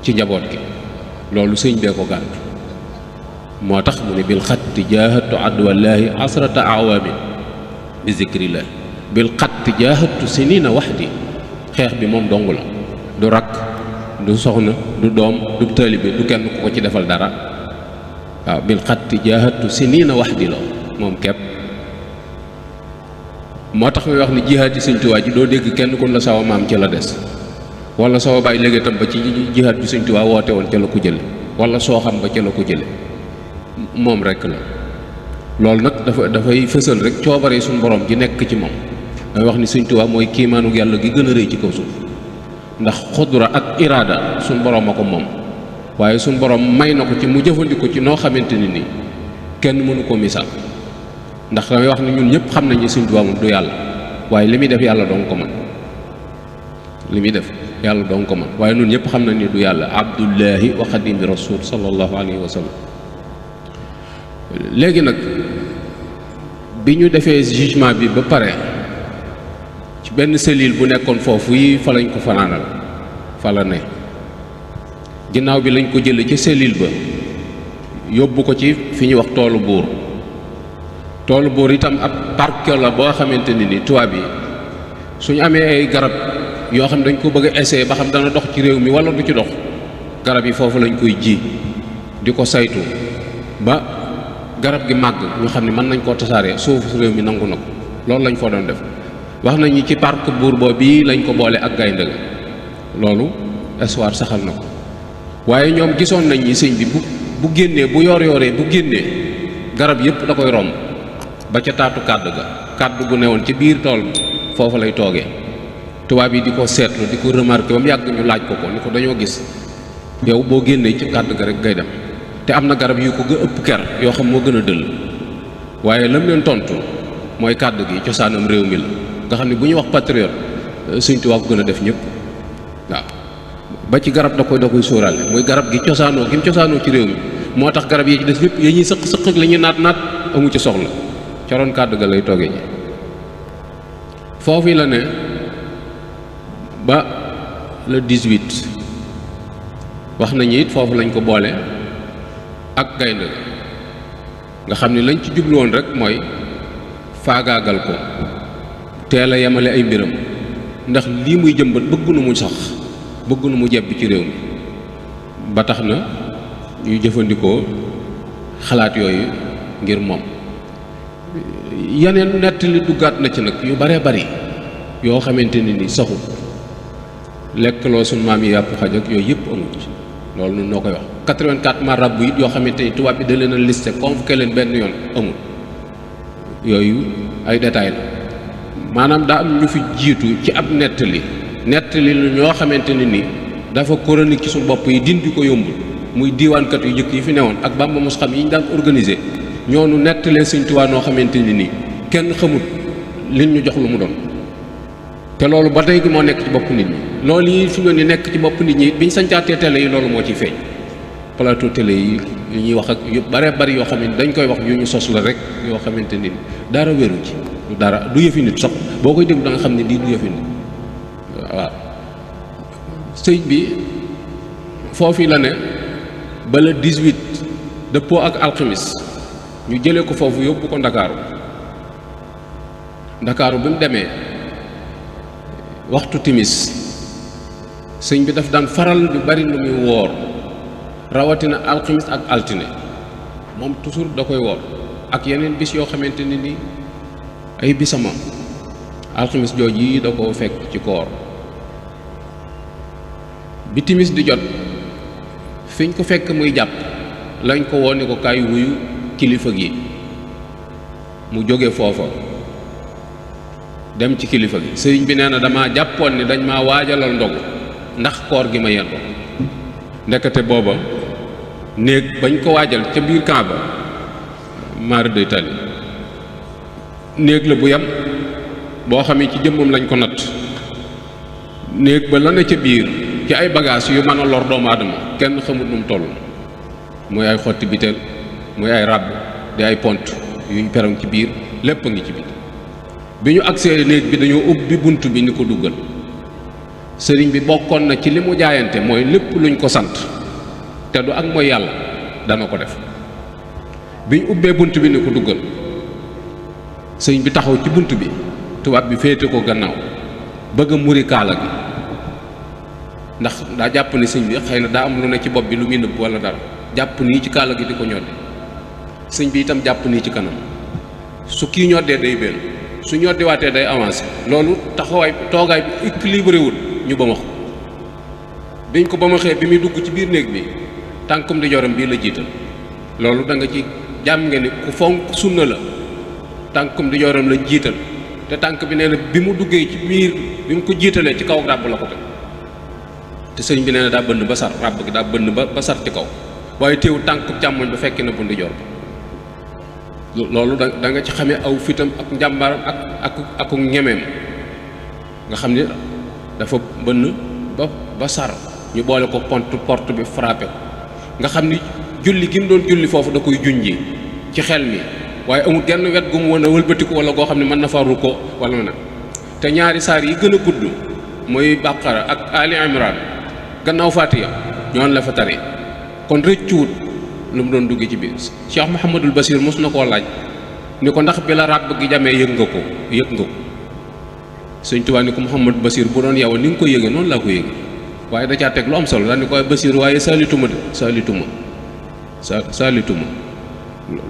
ci njaboot gi loolu sëñ bee ko gàntu moo tax mu ne bil xatti jaahatu adwallaahi asrata awaamin bi zikrillah bil xatti jaahatu sinina waxdi xeex bi moom dong la du rakk du soxna du doom du taalibe du kenn ku ko ci defal dara waaw bil xatti jaahatu sinina waxdi la moom kepp moo tax muy wax ni jihaad yi Sëñ Tuubaa ji doo dégg kenn kun la sawa maam ca la des wala sawa baay léegi tam ba ci jihaad ji Sëñ Tuubaa woote woon ca la ko jële wala soo xam ba ca la ko jële moom rekk la loolu nag dafay fësal rek coobare suñu borom ji nekk ci moom day wax ni Sëñ Tuubaa mooy kiimaanu yàlla gi gën a rëy ci kaw suuf ndax xudra ak iraada suñu borom a ko moom waaye suñu borom may na ko ci mu jëfandikoo ci noo xamante ni nii kenn mënu ko misaal ndax damay wax ni ñun ñëpp xam nañu Sëñ Tuubaa moom du yàlla waaye li muy def yàlla doon ko man li muy def yàlla doon ko man waaye ñun ñëpp xam nañ ni du yàlla abdullahi wa xadimi rasul sallallahu alayhi wa sallam léegi nag bi ñu defee jugement bi ba pare ci benn cellule bu nekkoon foofu yi fa lañ ko fanaanal fa la ne ginnaaw bi lañ ko jële ci cellule ba yóbbu ko ci fi ñuy wax toolu buur itam ab parc la boo xamante ni tubaab yi suñu amee ay garab yoo xam dañ ko bëgg a essayer ba xam dana dox ci réew mi wala du ci dox garab yi foofu lañ koy ji di ko saytu ba garab gi màgg ñu xam ne mën nañ koo tasaaree suufu réew mi nangu na ko loolu lañ fa doon def wax nañu ci parc buur boobu bii lañ ko boole ak gaynde ga loolu histoire saxal na ko waaye ñoom gisoon nañ ni sëñ bi bu génnee bu yooree bu génnee garab yépp da koy romb ba ca taatu kàdd gu newoon ci biir tool foofu lay toogee. tubaab yi di ko seetlu di ko remarqué ba mu yàgg ñu laaj ko ni ko dañoo gis yow boo génnee ci kàdd ga rek ngay dem te am na garab yu ko ëpp ker yoo xam moo gën a dëll waaye lam leen tontu mooy kàdd gi cosaanam réew mi la nga xam ne bu ñuy wax patriote Sëñ Tuubaa ko gën a def ñëpp waaw ba ci garab da koy sóoraale muy garab gi cosaanoo gi mu cosaanoo ci réew mi moo tax garab yi ci des lépp yi ñuy sëq ak la ñuy naat amu ci soxla coroon kàdd ga lay toogee ji foofu la ne ba le 18 wax nañu it foofu lañ ko boole ak gaynde nga xam ni lañ ci jublu woon rek mooy faagaagal ko teel a yemale ay mbiram ndax lii muy jëmbat bëgg nu mu sax bëgg nu mu jebbi ci réew mi ba tax na ñuy jëfandikoo xalaat yooyu ngir moom yeneen nettali duggaat na ci nag yu bare bari yoo xamante ni saxut lekkloo suñ maam yi yàpp xaj ak yooyu yëpp amul ci loolu nun noo koy wax 84 marabu it yoo xamante ni tubaab bi da leen a listé convoqué leen benn yoon amul yooyu ay détails la maanaam daa am ñu fi jiitu ci ab nettali lu ñoo xamante ni dafa chronique ci suñu bopp yi dindi ko yombul muy diiwaankat yu jëkk yi fi newoon ak Bamba mos xam yi ñu daan organiser ñoonu nettalee Sëñ Tuubaa noo xamante ni kenn xamul liñ ñu jox lu mu doon te loolu ba tey gi moo nekk ci bopp nit ñi loolu yi fi mu ne nekk ci bopp nit ñi biñ sañcaatee télé yi loolu moo ciy feeñ plateau télé yi yu ñuy wax ak yu bare bari yoo xam ne dañ koy wax yu ñu sos la rek yoo xamante ni dara wéru ci du dara du yëfi nit sax boo koy déglu da nga xam ne lii du yëfi nit waaw sëñ bi foofu la ne ba le 18 dëppoo ak alxamis ñu jëlee ko foofu yóbbu ko ndakaaru bi mu demee waxtu timis sëñ bi daf daan faral di bari lu muy woor rawatina alxamis ak altine moom toujours da koy woor ak yeneen bis yoo xamante ni ay bisama alxamis jooj yi da koo fekk ci koor bi timis di jot fiñ ko fekk muy jàpp lañ ko woo ni ko kaay wuyu kilifa gi mu jóge foofa dem ci kilifa gi sëriñ bi nee na dama jàppoon ni dañ maa waajalal ndogu ndax koor gi ma yendoo ndekete booba néeg bañ ko waajal ca biir camp ba maar day tali néeg la bu yam boo xam ne ci jëmmam lañ ko natt néeg ba la ne ca biir ci ay bagages yu mën a lor doomu aadama kenn xamut nu mu toll muy ay xotti biteel muy ay ràbb di ay pont yuñ perong ci biir lépp a ngi ci biir bi ñu agsee néeg bi dañoo ubbi bunt bi ni ko duggal sëriñ bi bokkoon na ci li mu jaayante mooy lépp luñ ko sant te du ak mooy yàlla dana ko def bi ñu ubbee bunt bi ni ko duggal sëriñ bi taxaw ci bunt bi tubaab bi féete ko gannaaw bëgg a muri kaala gi ndax daa jàpp ni sëñ bi xëy na daa am lu ne ci bopp bi lu muy nëbb wala dara jàpp nii ci kaala gi di ko ñoddi sëñ bi itam jàpp nii ci kanam su kii ñoddee day benn su ñoddiwaatee day avancé loolu taxawaay toogaay bi équilibré wul ñu ba ma ko biñ ko ba ma xee bi muy dugg ci biir néeg bi tànkum di joram bii la jiital loolu da nga ci jàmm nga ni ku fonk sunna la tànkum di joram la jiital te tànk bi nee na bi mu duggee ci biir bi mu ko jiitalee ci kaw ràbb la ko teg te sëñ bi nee na daa bënn ba sar ràbb gi daa bënn ba sar ci kaw waaye teewu tànk càmmoñ ba fekki na bu ndi jor ba loolu da nga ci xamee aw fitam ak njàmbaaram ak ñemeem nga xam ni dafa bënn ba sar ñu boole ko porte bi frappé ko nga xam ni julli gi mu doon julli foofu da koy junji ci xel mi waaye amul genn wet gu mu mën a wëlbatiku wala goo xam ne mën na faru ko wala na te ñaari saar yi gën a gudd mooy Baqara ak Ali Imran gannaaw Fatiha ñoon la fa tari kon rëccuwut lu mu doon dugg ci biir Cheikh Mouhamadul Basir mos na koo laaj ni ko ndax bi la ràbb gi jamee yëg nga ko Sëñ Tuubaa ni ko Mouhamadul Basir bu doon yow ni nga ko yëgee noonu laa ko yëgee waaye da caa teg lu am solo daal ni ko Basir waaye saalituma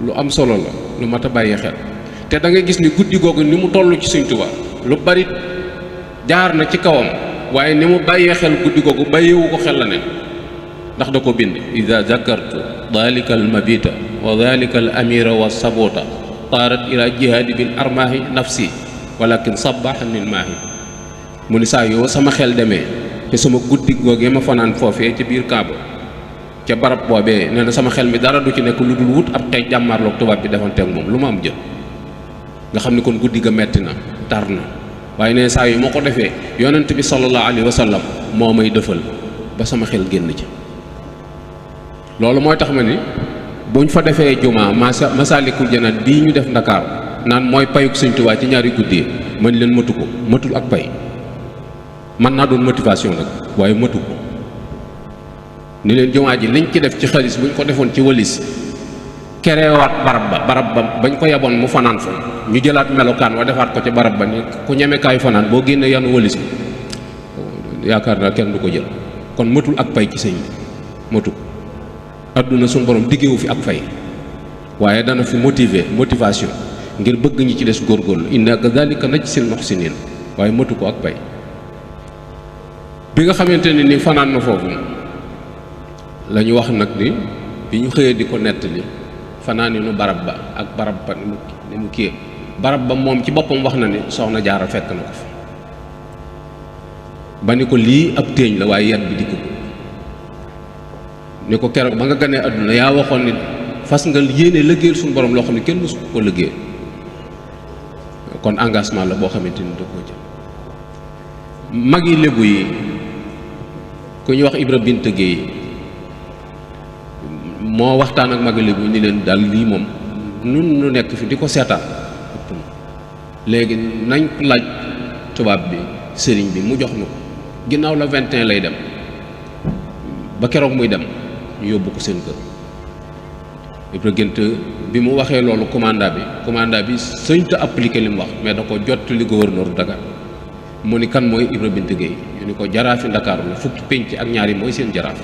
lu am solo la lu mat a bàyyi xel te da nga gis ni guddi googu ni mu toll ci Sëñ Tuubaa lu bari jaar na ci kawam waaye ni mu bàyyee xel guddi googu bàyyiwu ko xel la ne ndax da ko bind ida zakartu dalika al mabita wa dalika al amira wa sabota taarat ila jihaadi bil armaahi nafsi walakin sabaxanil maahi mu ni saa yoo sama xel demee te sama guddi googee ma fanaan foofee ca biir Kaaba ca barab boobee nee na sama xel mi dara du ci nekk lu dul wut ab tey jàmmaarloog tubaab bi defanteeg moom lu ma am jël nga xam ni kon guddi ga metti na tar na waaye nee saa yu moo ko defee yonent bi sallallahu alayhi wa sallam moo may dëfal ba sama xel génn ci loolu mooy tax ma ni buñ fa defee jumaa Masaalikul Jinaan bii ñu def Ndakaaru naan mooy payuk Sëñ Tuubaa ci ñaari guddi man leen matu ko matul ak pay man naa doon motivation nag waaye matu ko ni leen jumaa ji liñ ci def ci xaalis buñ ko defoon ci walis kerewaat barab ba bañ ko yaboon mu fanaan fa ñu jëlaat melokaan wa defaat ko ci barab ba ni ku ñemekaayu fanaan boo génnee yanu walis bi yaakaar naa kenn du ko jël kon matul ak pay ci sëñ bi matu ko adduna suñu borom diggewu fi ak fay waaye dana fi motivation ngir bëgg ñi ci des góorgóorlu inna kadhalika najzil muhsinin waaye matu ko ak pay bi nga xamante ne ni fanaan na foofu la ñu wax nag ni bi ñu xëyee di ko nettali fanaani nu barab ba ak barab ba ni mu kii barab ba moom ci boppam wax na ni soxna jaara fekk na ko fa ba ni ko lii ab téeñ la waaye yat bi dikk ni ko keroog ba nga ganee àdduna yaa waxoon ni fas nga yéene liggéeyal suñu borom loo xam ne kenn mësu ko liggéey kon engagement la boo xamante ni da koo jël mag yi lébu yi ku ñuy wax Ibra Bint Gueye moo waxtaan ak mag yi lébu ni leen daal lii moom nun nu nekk fi di ko seetaan léegi nañ ko laaj tubaab bi sëriñ bi mu jox nu ko ginnaaw la 21 lay dem ba keroog muy dem ñu yóbbu ko seen kër Ibra Gént bi mu waxee loolu commandant bi sëñta appliqué li mu wax mais da ko jot li gouverneur Dakar mu ni kan mooy Ibra Bint Gueye ñu ni ko jaraafi Ndakaaru la fukki pénc ak ñaar yi mooy seen jaraaf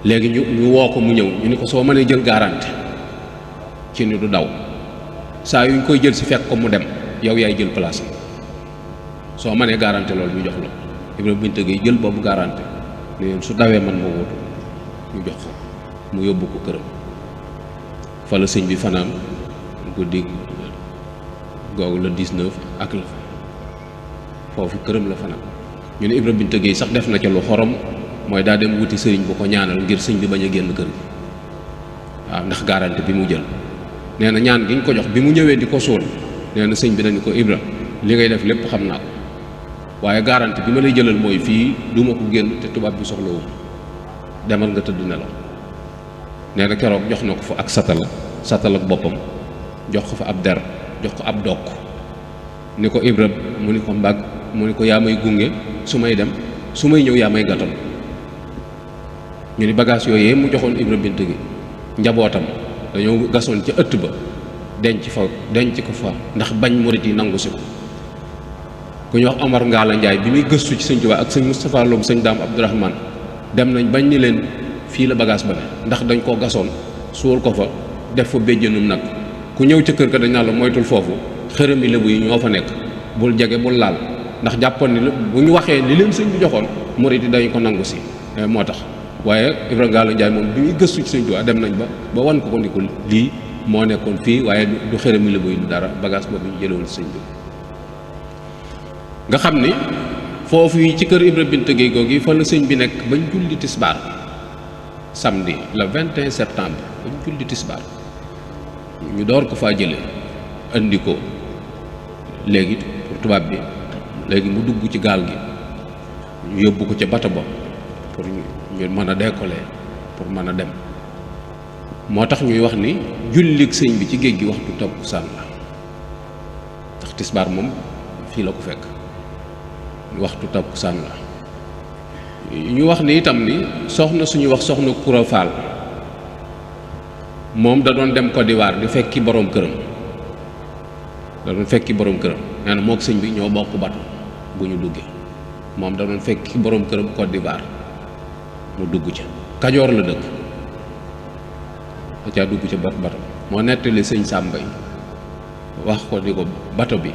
léegi ñu woo ko mu ñëw ñu ni ko soo mënee jël garanti ci ni du daw saa yu ñu koy jël si fekk ko mu dem yow yaay jël place soo mënee garanti loolu ñu jox la Ibra Bint Gueye jël boobu garanti ne leen su dawee man ma wóotu ñu jox ko mu yóbbu ko këram fa la sëñ bi fanaan guddi googu la 19 ak la foofu këram la fanaan ñu ne Ibra Bint Gueye sax def na ca lu xorom mooy daa dem wuti sëriñ bu ko ñaanal ngir sëñ bi bañ a génn kër gi waaw ndax garanti bi mu jël nee na ñaan gi ñu ko jox bi mu ñëwee di ko suul nee na sëñ bi dañu ko Ibra li ngay def lépp xam naa ko waaye garanti bi ma lay jëlal mooy fii du ma ko génn te tubaab bi soxlawu demal nga tëdd nelaw nee na keroog jox na ko fa ak satal ak boppam jox ko fa ab der jox ko ab dokk ni ko Ibra mu ni ko mbag mu ni ko yaa may gunge su may dem su may ñëw yaa may gàttal ñu ni bagage yooyu mu joxoon Ibra Bint gi njabootam dañoo gasoon ca ëtt ba denc ko fa ndax bañ murit yi nangu si ko ku ñu wax Omar Ngalla Ndiaye bi muy gëstu ci sëñ Tuubaa ak sëñ Moustapha Loum sëñ Daam Abdourahmane dem nañ bañ ni leen fii la bagage ba ne ndax dañ koo gasoon suul ko fa def fa béjjënum nag ku ñëw ca kër ga dañ naan la moytul foofu xërëmi lébu yi ñoo fa nekk bul jege bul laal ndax jàppoon ni bu ñu waxee li leen sëñ bi joxoon murit yi dañu ko nangu si moo tax waaye Ibra Ngalla Ndiaye moom bi muy gëstu ci sëñ Tuubaa dem nañ ba wan ko ni ko lii moo nekkoon fii waaye du xërëmi lébu yi du dara bagage boobu ñu jëlewoon sëñ bi nga xam ni foofu yi ci kër Ibra Bint Gueye googu fa la sëñ bi nekk bañ julli tisbaar samedi le 21 septembre bañ julli tisbaar ñu door ko faa jële andi ko léegi pour tubaab bi léegi mu dugg ci gaal gi ñu yóbbu ko ca bato ba pour ñu mën a décoller pour mën a dem moo tax ñuy wax ni jullik sëñ bi ci géej gi waxtu takkusaan la ndax tisbaar moom fii la ko fekk waxtu takkusaan la ñu wax ni itam ni soxna suñuy wax soxna Koura Fall moom da doon dem Côte d'Ivoire di fekki borom këram nee na mook sëñ bi ñoo bokk bato bu ñu duggee moom da doon fekki borom këram Côte d'Ivoire mu dugg ca Kajoor la dëkk da caa dugg ca bato moo nettali sëñ Sàmbay wax ko di ko bato bi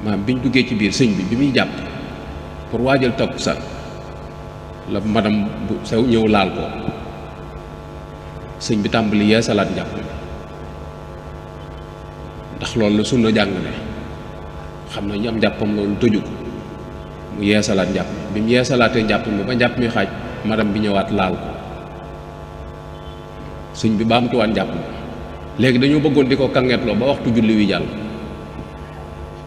maam biñ duggee ci biir sëñ bi muy jàpp pour waajal takkusaan la madam bu sew ñëw laal ko sëñ bi tàmbali yeesalaat njàpp mi ndax loolu la sunna jàngale xam na ñu am njàppam loolu tëju ko mu yeesalaat njàpp mi bi mu yeesalaatee njàpp mi ba njàpp mi xaaj madam bi ñëwaat laal ko sëñ bi baamtuwaat njàpp mi léegi dañoo bëggoon di ko kangeetloo ba waxtu julli wi jàll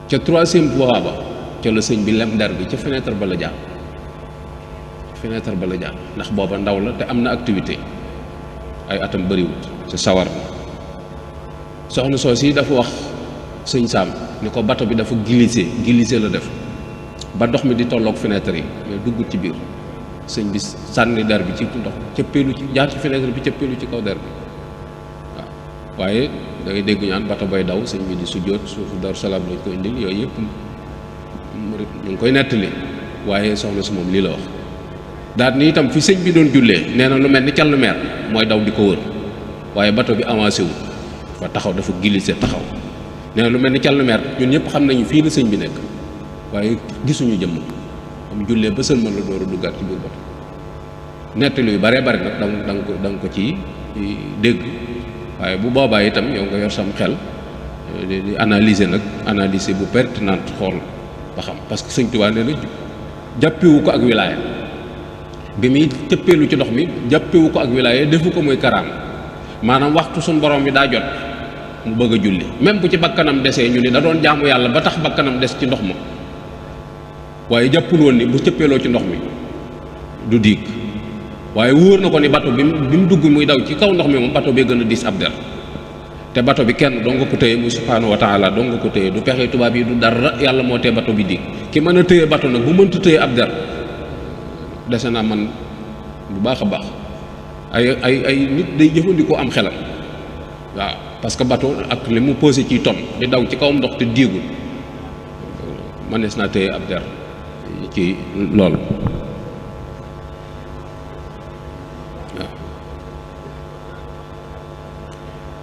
ca troisième fois ba ca la sëñ bi lem der bi ca fenêtre ba la jaar ndax booba ndaw la te am na activité ay atam bëriwut ca sawar na soxna soos yi dafa wax sëñ Saam ni ko bato bi dafa glissé la def ba ndox mi di tolloog fenêtre yi mais duggut ci biir sëñ bi sànni der bi ci ndox cëppeelu ci jaar ci fenêtre bi cëppeelu ci kaw der bi waaw waaye da ngay dégg ñaan bato bay daw sëñ bi di sujjóot suufu Daaru Salaam lañ ko indil yooyu yëpp murit ñu ngi koy nettali waaye soxna si moom lii la wax daal ni itam fi sëñ bi doon jullee nee na lu mel ni call meer mooy daw di ko wër waaye bato bi avancé wu fa taxaw dafa glissé taxaw nee na lu mel ni call meer ñun ñëpp xam nañu fii la sëñ bi nekk waaye gisuñu jëmm am jullee ba sëlmal la door a duggaat ci biir bato nettali yu baree bari nag da nga ko ci dégg waaye bu boobaa itam yow nga yor sam xel di analyser bu pertinente xool ba xam parce que sëñ Tuubaa nee na jàppewu ko ak wilaaya bi muy cëppeelu ci ndox mi jàppewu ko ak wilaaya defu ko muy karaam maanaam waxtu suñ borom bi daa jot mu bëgg a julli même bu ci bakkanam desee ñu ni da doon jaamu yàlla ba tax bakkanam des ci ndox ma waaye jàppul woon ni bu cëppeeloo ci ndox mi du diig waaye wóor na ko ni bato bi mu dugg muy daw ci kaw ndox mi moom bato bee gën a diis ab der te bato bi kenn doo nga ko téye muy subhaanahu wa taala doo nga ko téye du pexe tubaab yi du dara yàlla moo tee bato bi diig ki mën a téye bato nag bu mënta téye ab der dese naa man bu baax a baax ay nit day jëfandikoo am xelam waaw parce que bato ak li mu posé ci tonne di daw ci kawam ndox te diigul mënees naa téye ab der ci loolu waaw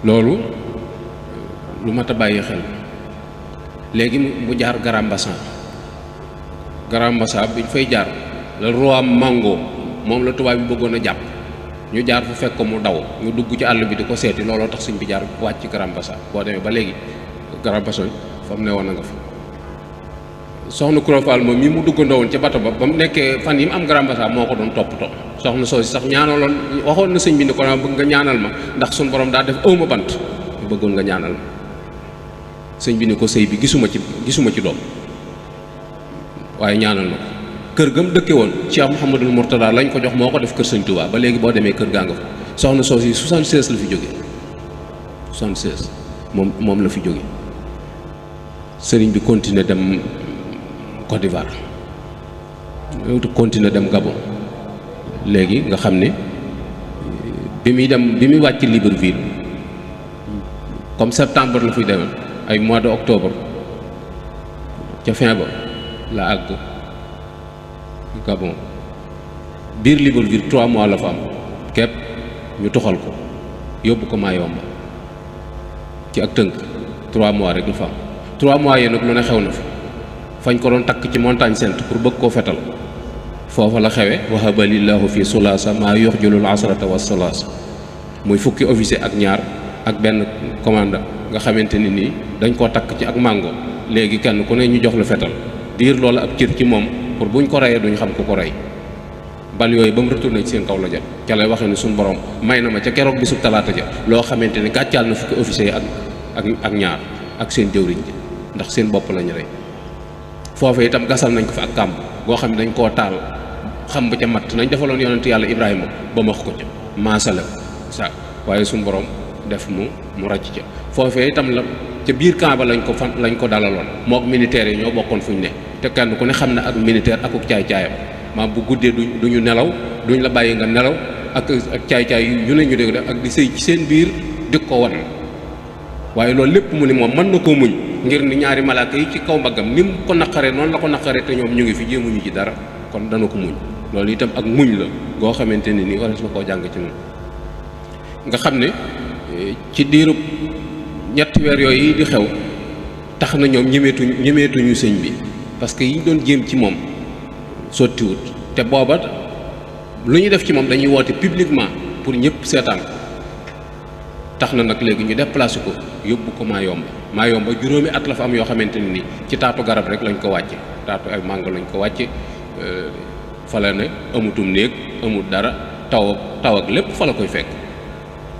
loolu lu mat a bàyyi xel léegi mu jaar Grand Bassam bi ñu fay jaar le roi Mango moom la tubaab bi bëggoon a jàpp ñu jaar fu fekk ko mu daw ñu dugg ci àll bi di ko seeti looloo tax sëñ bi jaar wàcc ci Grand Bassam boo demee ba léegi Grand Bassam fa mu ne woon na nga fa soxna Koura Fall moom mi mu duggandoo woon ca bato ba mu nekkee fan yi mu am Grand Bassam moo ko doon toppatoo soxna soosi sax ñaanaloon waxoon na sëñ bi ni ko naa bëgg nga ñaanal ma ndax suñu borom daa def awma bant ñu bëggoon nga ñaanal ma sëñ bi ni ko sëy bi gisuma ci doom waaye ñaanal ma ko kër gam dëkke woon Cheikh Mouhamadul Mourtada lañ ko jox moo ko def kër sëñ Touba ba léegi boo demee kër gaa nga fa soxna soosi 76 la fi jóge 76 moom la fi jóge sëriñ bi continuer dem Côte d'Ivoire continuer dem Gabon léegi nga xam ne bi muy wàcc Libreville comme septembre la fiy demee ay mois de octobre ca fin ba la àgg Gabon biir Libreville 3 mois la fa am képp ñu toxal ko yóbbu ko Mayomba ci ak tënk 3 mois rek la fa am 3 mois yi nag lu ne xew na fi fañ ko doon takk ci montagne sainte pour bëgg koo fetal foofa la xewe wahaba lillahu fi sulaasa maa yuxjulul asrata wa salaasa muy fukki officier ak ñaar ak benn commandant nga xamante ni nii dañ koo takk ci ak mango léegi kenn ku ne ñu jox la fetal diir loolu ab cër ci moom pour buñ ko reyee duñ xam ku ko rey bal yooyu ba mu retourné ci seen kaw la jot ca lay waxee ni suñu borom may na ma ca keroog bisub talaata ja loo xamante ni gàccaal na fukki officier ak ñaar ak seen jëwriñ ji ndax seen bopp lañu rey foofu itam gasal nañ ko fa ak kàmb goo xam ne dañ koo taal xam ba ca matt nañ defaloon yonent yàlla Ibrahima ba max ko ca maasale sa waaye suñu borom def mu ràcc ca foofee itam la ca biir camp ba lañ ko dalaloon mook militaires yi ñoo bokkoon fu ñu ne te kenn ku ne xam ne ak militaire akuk caay-caayam maam bu guddee duñu nelaw duñ la bàyyi nga nelaw ak caay-caay yu ne ñu dégg def ak di sëy ci seen biir di ko wan waaye loolu lépp mu ni moom mën na koo muñ ngir ni ñaari malaaka yi ci kaw mbaggam ni mu ko naqaree noonu la ko naqaree te ñoom ñu ngi fi jéemuñu ci dara kon dana ko muñ loolu itam ak muñ la goo xamante ne nii warees na koo jàng ci moom nga xam ne ci diirub ñetti weer yooyu yi di xew tax na ñoom ñemeetuñu sëñ bi parce que yi ñu doon jéem ci moom sottiwut te booba lu ñu def ci moom dañuy woote publiquement pour ñëpp seetaan ko tax na nag léegi ñu déplacé ko yóbbu ko Mayomba juróomi at la fa am yoo xamante ne ni ci taatu garab rek lañ ko wàcce taatu ay mango lañ ko wàcce fa la ne amutum néeg amul dara taw ak lépp fa la koy fekk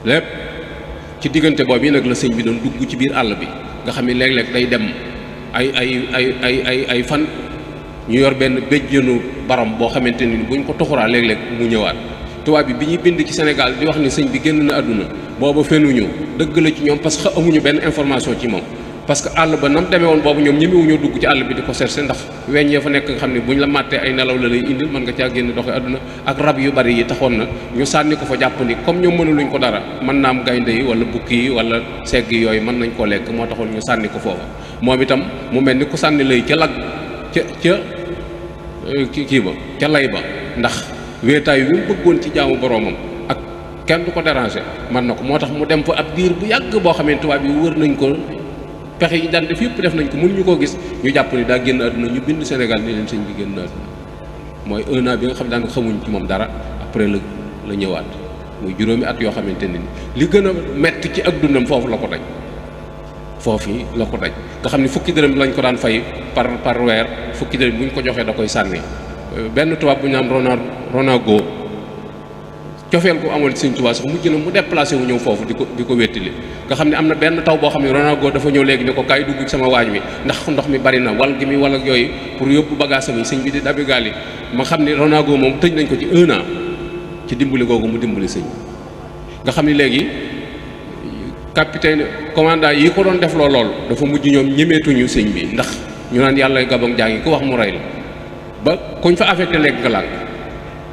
lépp ci diggante boobu yi nag la sëñ bi doon dugg ci biir àll bi nga xam ne léeg-léeg day dem ay fan ñu yor benn béjjënu baram boo xamante ni buñ ko toxuraa léeg-léeg mu ñëwaat tubaab bi ñuy bind ci Sénégal di wax ni sëñ bi génn na àdduna booba fenuñu dëgg la ci ñoom parce que amuñu benn information ci moom parce que àll ba nam demee woon boobu ñoom ñemewuñoo dugg ci àll bi di ko chercher ndax weñ ya fa nekk nga xam ne buñ la màttee ay nelaw la lay indil mën nga caa génn doxe àdduna ak rab yu bari yi taxoon na ñu sànni ko fa jàpp ni comme ñoom mënuluñ ko dara mën naa am gaynde yi wala bukki yi wala segg yooyu mën nañ koo lekk moo taxoon ñu sànni ko foofa moom itam mu mel ni ku sànni lay ca lag ca kii ba ca lay ba ndax wéetaay wi mu bëggoon ci jaamu boroomam ak kenn du ko déranger man na ko moo tax mu dem fa ab diir bu yàgg boo xamee tubaab yi wër nañ ko pexe yi daan def yëpp def nañ ko mënuñu koo gis ñu jàpp ni daa génn àdduna ñu bind Sénégal ni leen sëñ bi génn àdduna mooy 1 an bi nga xam ne daan xamuñ ci moom dara après la ñëwaat muy juróomi at yoo xamante ne ni li gën a metti ci ak dundam foofu la ko daj foofu la ko daj nga xam ne fukki dërëm lañ ko daan fay par weer fukki dërëm bu ñu ko joxee da koy sànni benn tubaab bu ñu am Ronago cofeel gu amoon ci Sëñ Tuubaa sax mujj na mu déplacé wu ñëw foofu di ko wéttali nga xam ne am na benn taw boo xam ne Ronago dafa ñëw léegi ne ko kaay dugg ci sama waañ mi ndax ndox mi bari na wal gi mi wal ak yooyu pour yóbbu bagage yi sëñ bi di dabi gaal yi ma xam ne Ronago moom tëj nañ ko ci 1 an ci dimbali googu mu dimbali sëñ nga xam ne léegi capitaine commandant yi ko doon def lool dafa mujj ñoom ñemeetuñu sëñ bi ndax ñu naan yàlla gabon jaa ngi ku wax mu rey la ba kuñ fa affecté lekk nga lànk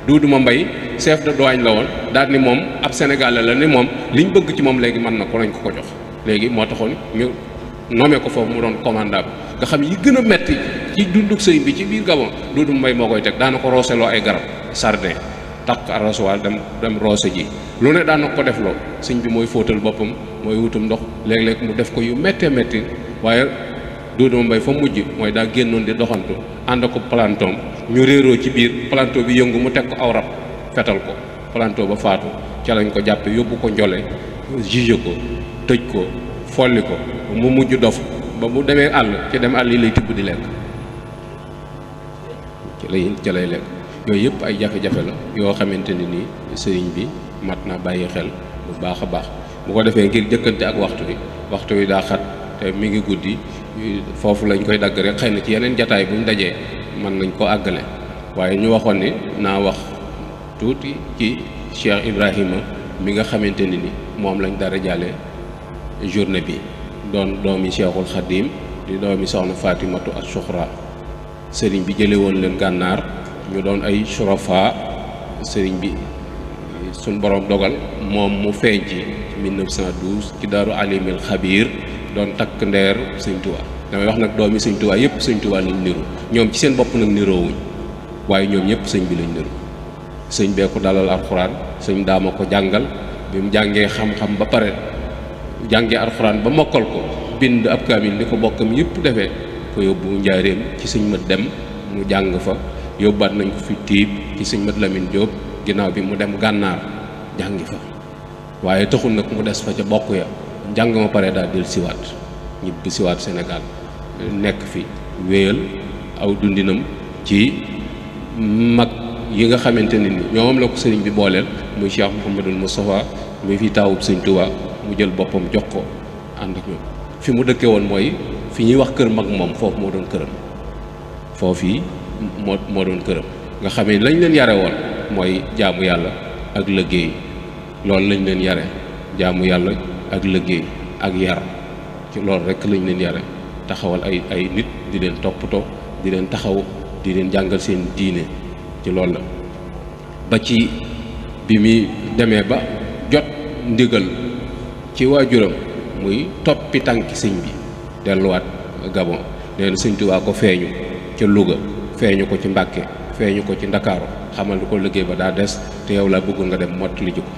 Duuduma Mbay chef de douane la woon daal ni moom ab Sénégalais la ni moom liñ bëgg ci moom léegi mën na ko nañ ko jox léegi moo taxoon ñu nommé ko foofu mu doon commandant bi nga xam yi gën a metti ci dunduk sëñ bi ci biir Gabon Duuduma Mbay moo koy teg daana ko rooseloo ay garab sardin takk arrosoir dem roose ji lu ne daana ko def loo sëñ bi mooy fóotal boppam mooy wutum ndox léeg-léeg mu def ko yu méttee métti waaye Duuduma Mbay fa mujj mooy daa génnoon di doxantu ànd ko planton ñu réeroo ci biir planton bi yëngu mu teg ko aw rab fetal ko planton ba faatu ca lañ ko jàppe yóbbu ko njole juge ko tëj ko folli ko mu mujj dof ba mu demee àll ci dem àll yi lay tibb di lekk ci lay lekk yooyu yëpp ay jafe-jafe la yoo xamante ni nii sëriñ bi mat na bàyyi xel bu baax a baax bu ko defee ngir jëkkante ak waxtu wi daa xat te mi ngi guddi foofu lañ koy dagg rek xëy na ci yeneen jataay buñ dajee mën nañ ko àggale waaye ñu waxoon ni naa wax tuuti ci Cheikh Ibrahima mi nga xamante ni moom lañ dara jàlle journée bi doon doomi Cheikhul Khadim di doomi soxna Fatimatu ak Suxra sëriñ bi jële woon leen gànnaar ñu doon ay surafa sëriñ bi suñ borom dogal moom mu feeñ ci 1912 ci Daaru Alimil Xabiir doon takk ndeer Sëñ Tuubaa damay wax nag doomi Sëñ Tuubaa yëpp Sëñ Tuubaa lañ niru ñoom ci seen bopp nag niroowuñ waaye ñoom ñëpp sëñ bi lañ niru sëñ bee ko dalal alxuraan sëñ daama ko jàngal bi mu jàngee xam-xam ba pare jàngee alxuraan ba mokkal ko bind ab kaamil ni ko bokkam yëpp defee ko yóbbu njaareem ci sëñ mat dem mu jàng fa yóbbaat nañ ko fi tiib ci sëñ mat Lamin Jóob ginnaaw bi mu dem gànnaar jàngi fa waaye taxul nag mu des fa ca bokk ya njàng ma pare daal del siwaat ñibbi siwaat Sénégal nekk fi wéyal aw dundinam ci mag yi nga xamante ne ni ñoom la ko sëriñ bi booleel muy Cheikh Mouhamadul Moustapha muy fi taawub Sëñ Tuubaa mu jël boppam jox ko ànd ak ñoom fi mu dëkkee woon mooy fi ñuy wax kër mag moom foofu moo doon këram foofu yi moo doon këram nga xam ne lañ leen yare woon mooy jaamu yàlla ak liggéey loolu lañ leen yare jaamu yàlla ak liggéey ak yar ci loolu rekk lañ leen yare taxawal ay nit di leen toppatoo di leen taxaw di leen jàngal seen diine ci loolu la ba ci bi muy demee ba jot ndigal ci waajuram muy toppi tànki sëñ bi delluwaat Gabon nee na Sëñ Tuubaa ko feeñu ca Louga feeñu ko ci Mbàkke feeñu ko ci Ndakaaru xamal du ko liggéey ba daa des te yow laa bëggoon nga dem mottali ji ko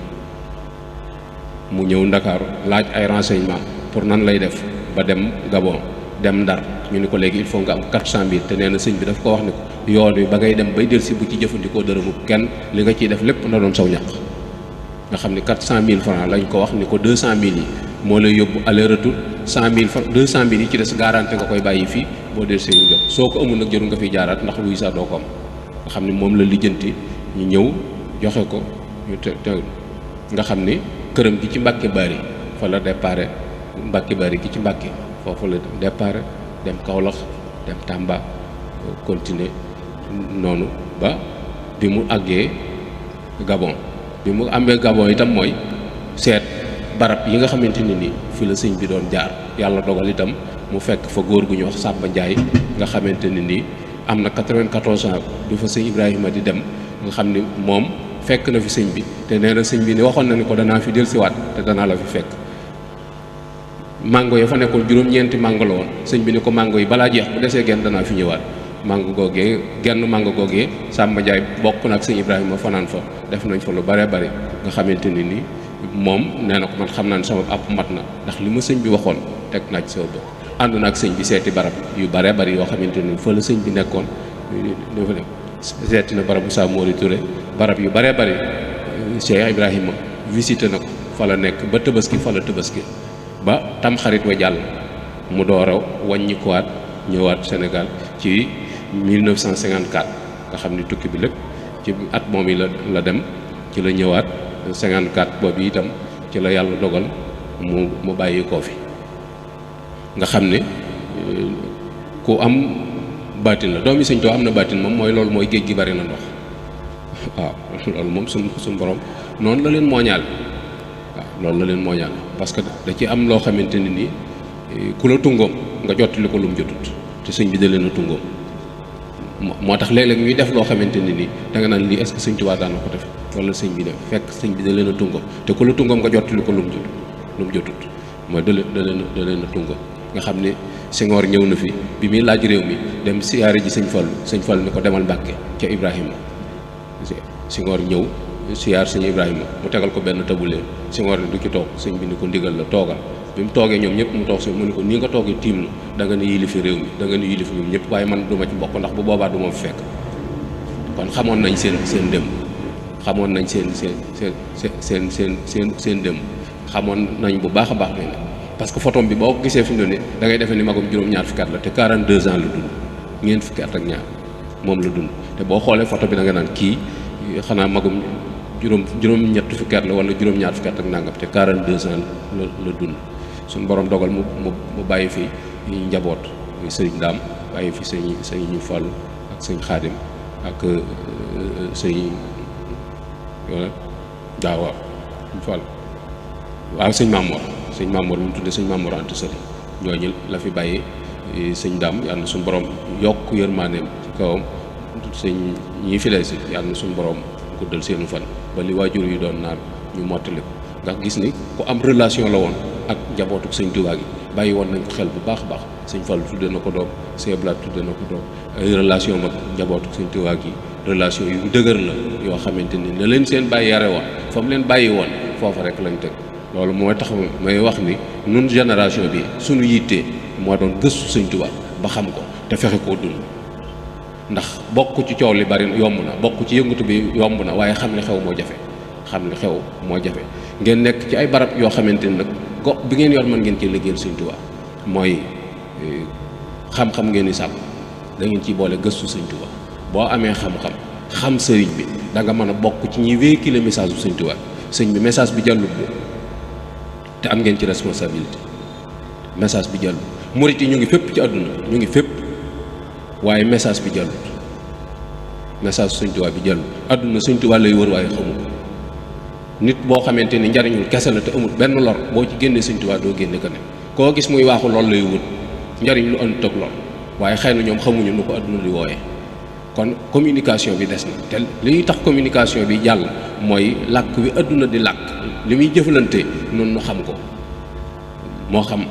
mu ñëw Ndakaaru laaj ay renseignement pour nan lay def ba dem Gabon dem Ndar ñu ni ko léegi il faut nga am 400.000 te nee na sëñ bi daf ko wax ni ko yoon wi ba ngay dem bay delsi bu ci jëfandikoo dërëmu kenn li nga ciy def lépp na doon saw ñàq nga xam ni 400.000 francs lañ ko wax ni ko 200.000 yi moo lay yóbbu aller retour 100.000 francs 200.000 yi ci des garanti nga koy bàyyi fii boo delsi ñu jox soo ko amul nag jëru nga fiy jaaraat ndax luy sax doo ko am nga xam ni moom la lijjanti ñu ñëw joxe ko ñu te nga xam ni këram gi ci Mbàkke Bari fa la déparé Mbàkke Bari gi ci Mbàkke foofu la déparé dem Kaolack dem Tamba continuer noonu ba bi mu àggee Gabon bi mu amee Gabon itam mooy seet barab yi nga xamante ne ni fi la sëñ bi doon jaar yàlla dogal itam mu fekk fa góor gu ñu wax Samba Ndiaye nga xamante ne ni am na 94 ans bi fa sëñ Ibrahima di dem nga xam ni moom fekk na fi sëñ bi te nee na sëñ bi ni waxoon na ni ko danaa fi dellusiwaat te danaa la fi fekk mango ya fa nekkoon juróom-ñeenti mango la woon sëñ bi ni ko mango yi balaa jeex bu desee genn danaa fi ñëwaat mango googee genn mango googee Samba Ndiaye bokk na ak sëñ Ibrahima fanaan fa def nañ fa lu bare bari nga xamante ni ni moom nee na ko man xam naa ne sama àpp mat na ndax li ma sëñ bi waxoon teg naa ci sama bët ànd na ak sëñ bi seeti barab yu bare bari yoo xamante ni fa la sëñ bi nekkoon dafa dem seeti na barabu Saa Moori Touré barab yu bare bari Cheikh Ibrahima visité na ko fa la nekk ba Tabaski fa la Tabaski ba Tamxarit wa jàll mu door a wàññikuwaat ñëwaat Sénégal ci 1954 nga xam ni tukki bi lépp ci at moom yi la dem ci la ñëwaat 54 boobu itam ci la yàlla dogal mu bàyyi koo fi nga xam ne ku am baatin la doomi sëñ Tuubaa am na baatin moom mooy loolu mooy géej gi bari na ndox waaw loolu moom suñ borom noonu la leen mooñaal waaw loolu la leen mooñaal parce que da ci am loo xamante ne nii ku la tungoom nga jottali ko lu mu jotut te sëñ bi da leen a tungoom moo tax léeg-léeg ñuy def loo xamante ne nii da nga naan lii est-ce que sëñ Tuubaa daan na ko def wala sëñ bi def fekk sëñ bi da leen a tungoom te ku la tungoom nga jottali ko lu mu jotut mooy da leen a tungoom nga xam ne Senghor ñëw na fi bi muy laaj réew mi dem siyaare ji sëñ Fallu ni ko demal Mbàkke ca Ibrahima Senghor ñëw siyaar sëñ Ibrahima mu tegal ko benn tabuleen Senghor ni du ci toog sëñ bi ni ko ndigal la toogal bi mu toogee ñoom ñëpp mu toog si mu ni ko nii nga toogee tiim na da nga ni yilifi réew mi da nga ni yilifi ñoom ñëpp waaye man du ma ci bokk ndax bu boobaa du ma fi fekk kon xamoon nañ seen démb xamoon nañ seen démb xamoon nañ bu baax a baax ne parce que photom bi boo ko gisee fi mu ne da ngay defee ni magum juróom-ñaar fukki at la te 42 ans la dund ñeent fukki at ak ñaar moom la dund te boo xoolee photo bi da nga naan kii xanaa magum juróom-ñett fukki at la wala juróom-ñaar fukki at ak nangam te 42 ans la dund suñu borom dogal mu bàyyi fi njaboot muy sëriñ Daam bàyyi fi sëñ ñu Fallu ak sëñ Xaadim ak sëñ daawa ñu Fallu waaw sëñ Mamoor mu tuddee sëñ Mamoor Anta Sali ñooñu la fi bàyyi sëñ Daam yàlla na suñu borom yokk yërmaaneem ci kawam sëñ ñi fi si yàlla na suñu borom guddal seenu fan ba li waajur yi doon naan ñu mottali ko ndax gis ni ku am relation la woon ak njabootu sëñ Tuubaa gi bàyyi woon nañ ko xel bu baax a baax sëñ Fallu tudde na ko doom sëñ Blaat tudde na ko doom ay relation ak njabootu sëñ Tuubaa gi relation yu dëgër la yoo xamante ni na leen seen bàyyi yare woon fa mu leen bàyyi woon foofa rek lañ teg loolu mooy tax may wax ni nun génération bi suñu yittee moo doon gëstu sëñ Tuubaa ba xam ko te fexe koo dund ndax bokk ci coow li bari yomb na bokk ci yëngatu bi yomb na waaye xam li xew moo jafe ngeen nekk ci ay barab yoo xamante ni nag gox bi ngeen yor mën ngeen ci liggéeyal sëñ Tuubaa mooy xam-xam ngeen di sàmm da ngeen ciy boole gëstu sëñ Tuubaa boo amee xam-xam xam sëriñ bi da nga mën a bokk ci ñuy véhiculer message bu sëñ Tuubaa sëñ bi message bi jàllut bi te am ngeen ci responsabilité message bi jàllut murit yi ñu ngi fépp ci àdduna ñu ngi fépp waaye message bi jàllut message sëñ Tuubaa bi jàllut àdduna sëñ Tuubaa lay wër waaye xamu ko nit boo xamante ni njariñul kese la te amul benn lor boo ci génnee sëñ Tuubaa doo génne ko ne koo gis muy waaxu loolu lay wut njariñ lu ënd toog lor waaye xëy na ñoom xamuñu nu ko àdduna di wooyee kon communication bi des na te li ñuy tax communication bi jàll mooy làkk wi àdduna di làkk li muy jëflante noonu nu xam ko moo xam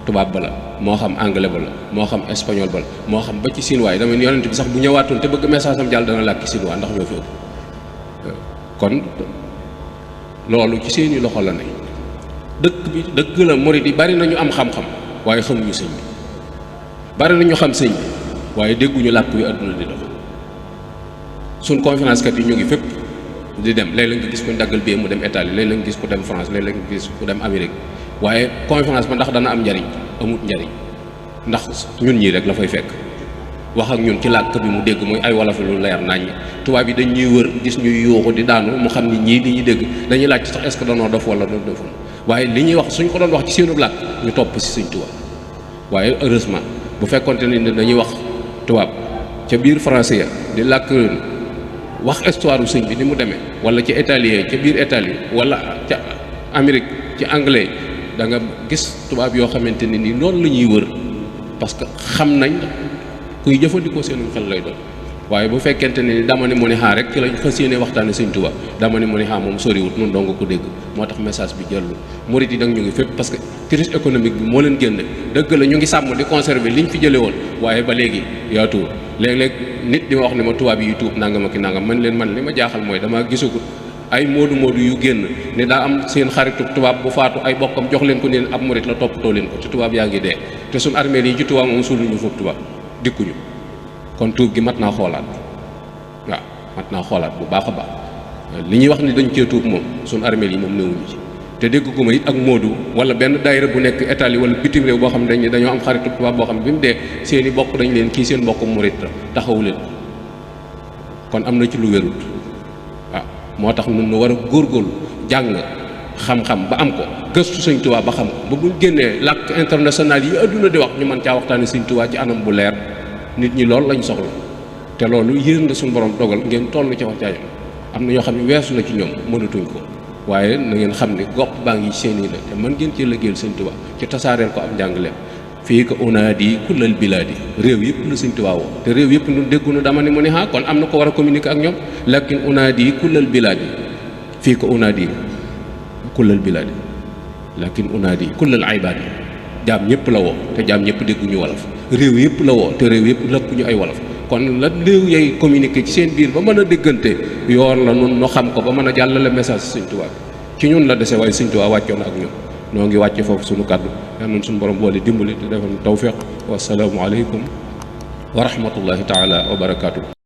tubaab ba la moo xam anglais ba la moo xam espagnol ba la moo xam ba ci chinois yi dama ne yonent bi sax bu ñëwaatoon te bëgg message am jàll dana làkki chinois ndax ñoo fi ëpp kon loolu ci seeni loxo la ne dëkk bi dëgg la murid yi bari nañu am xam-xam waaye xamuñu sëñ bi bari na ñu xam sëñ bi waaye dégguñu làkk wi àdduna di dox. suñ conférence kat yi ñu ngi fépp di dem léeg-léeg nga gis ko daggal bi mu dem Italie léeg-léeg nga gis ko dem France léeg-léeg nga gis ko dem Amérique waaye conférence ba ndax dana am njariñ amut njariñ ndax ñun ñii rek la fay fekk wax ak ñun ci làkk bi mu dégg mooy ay wolof lu leer naññ. tubaab yi dañ ñuy wër gis ñuy yuuxu di daanu mu xam ni ñii li ñuy dégg dañuy laaj sax est-ce que danoo dof wala doon defoon waaye li ñuy wax suñ ko doon wax ci seenu làkk ñu topp si Sëñ Tuubaa waaye heureusement bu fekkonte ni dañuy wax tubaab ca biir français ya di làkk wax histoire sëñ bi ni mu demee wala ci italien ca biir Italie wala ca Amérique ci anglais da nga gis tubaab yoo xamante ne ni noonu la ñuy wër parce que xam nañ kuy jëfandikoo seen xel lay doon waaye bu fekkente ne ni dama ne mu ne xaa rek ci lañ fas yéene waxtaane Sëñ Tuubaa dama ne mu ne xaa moom soriwut nun dong ko dégg moo tax message bi jëllu murit yi nag ñu ngi fépp parce que crise économique bi moo leen génne dëgg la ñu ngi sàmm di conserver liñ fi jële woon waaye ba léegi yaatuwul léeg-léeg nit di ma wax ne ma tubaab yi tuub nangam ak nangam man leen man li ma jaaxal mooy dama gisagut ay moodu yu génn ne daa am seen xaritu tubaab bu faatu ay bokkam jox leen ko neen ab murit la toppatoo leen ko te tubaab yaa ngi dee te suñ armée yi ci tubaab moom suuluñu foofu tubaab dikkuñu kon tuub gi mat naa xoolaat waaw mat naa xoolaat bu baax a baax li ñuy wax ni dañ cee tuub moom suñ armée yi moom newuñu ci te dégg gu ma it ak moodu wala benn daayira bu nekk Italie wala bitim réew boo xam ne dañoo am xaritu tubaab boo xam ne bi mu dee seen i bokk dañ leen kii seen bokk murit la taxawu leen kon am na ci lu wérut waaw moo tax nun nu war a góorgóorlu jàng xam-xam ba am ko gëstu Sëñ Tuubaa ba xam ko ba buñ génnee làkk international yi adduna di wax ñu mën caa waxtaane Sëñ Tuubaa ci anam bu leer nit ñi loolu lañ soxla te loolu yéen la suñu borom dogal ngeen toll ci wax jaayam am na ñoo xam ne weesu na ci ñoom mënatuñ ko waaye na ngeen xam ne gox baa ngi seeni la te mën ngeen cee liggéeyal Sëñ Tuubaa ci tasaareel ko am njàngaleem fii ko unaadi kullal bilaadi réew yëpp la Sëñ Tuubaa woo te réew yëpp nu déggunu dama ne mu ne kon am na ko war a communiquer ak ñoom lakin unaadi kullal bilaadi fii ko unaadi kullal bilaadi lakin unaadi kullal ibaadi jaam ñëpp la woo te jaam ñëpp dégguñu wolof réew yëpp la woo te réew yëpp lëkkuñu ay wolof kon la réew yay communiquer ci seen biir ba mën a déggante yoon la nun nu xam ko ba mën a jàllale message Sëñ Tuubaa ci ñun la dese waaye Sëñ Tuubaa wàccoon ak ñun noo ngi wàcce foofu suñu kàddu yal nañ suñu borom boole dimbali te defal tawfiq wasalaamu aleykum wa rahmatullahi taala wa barakaatu.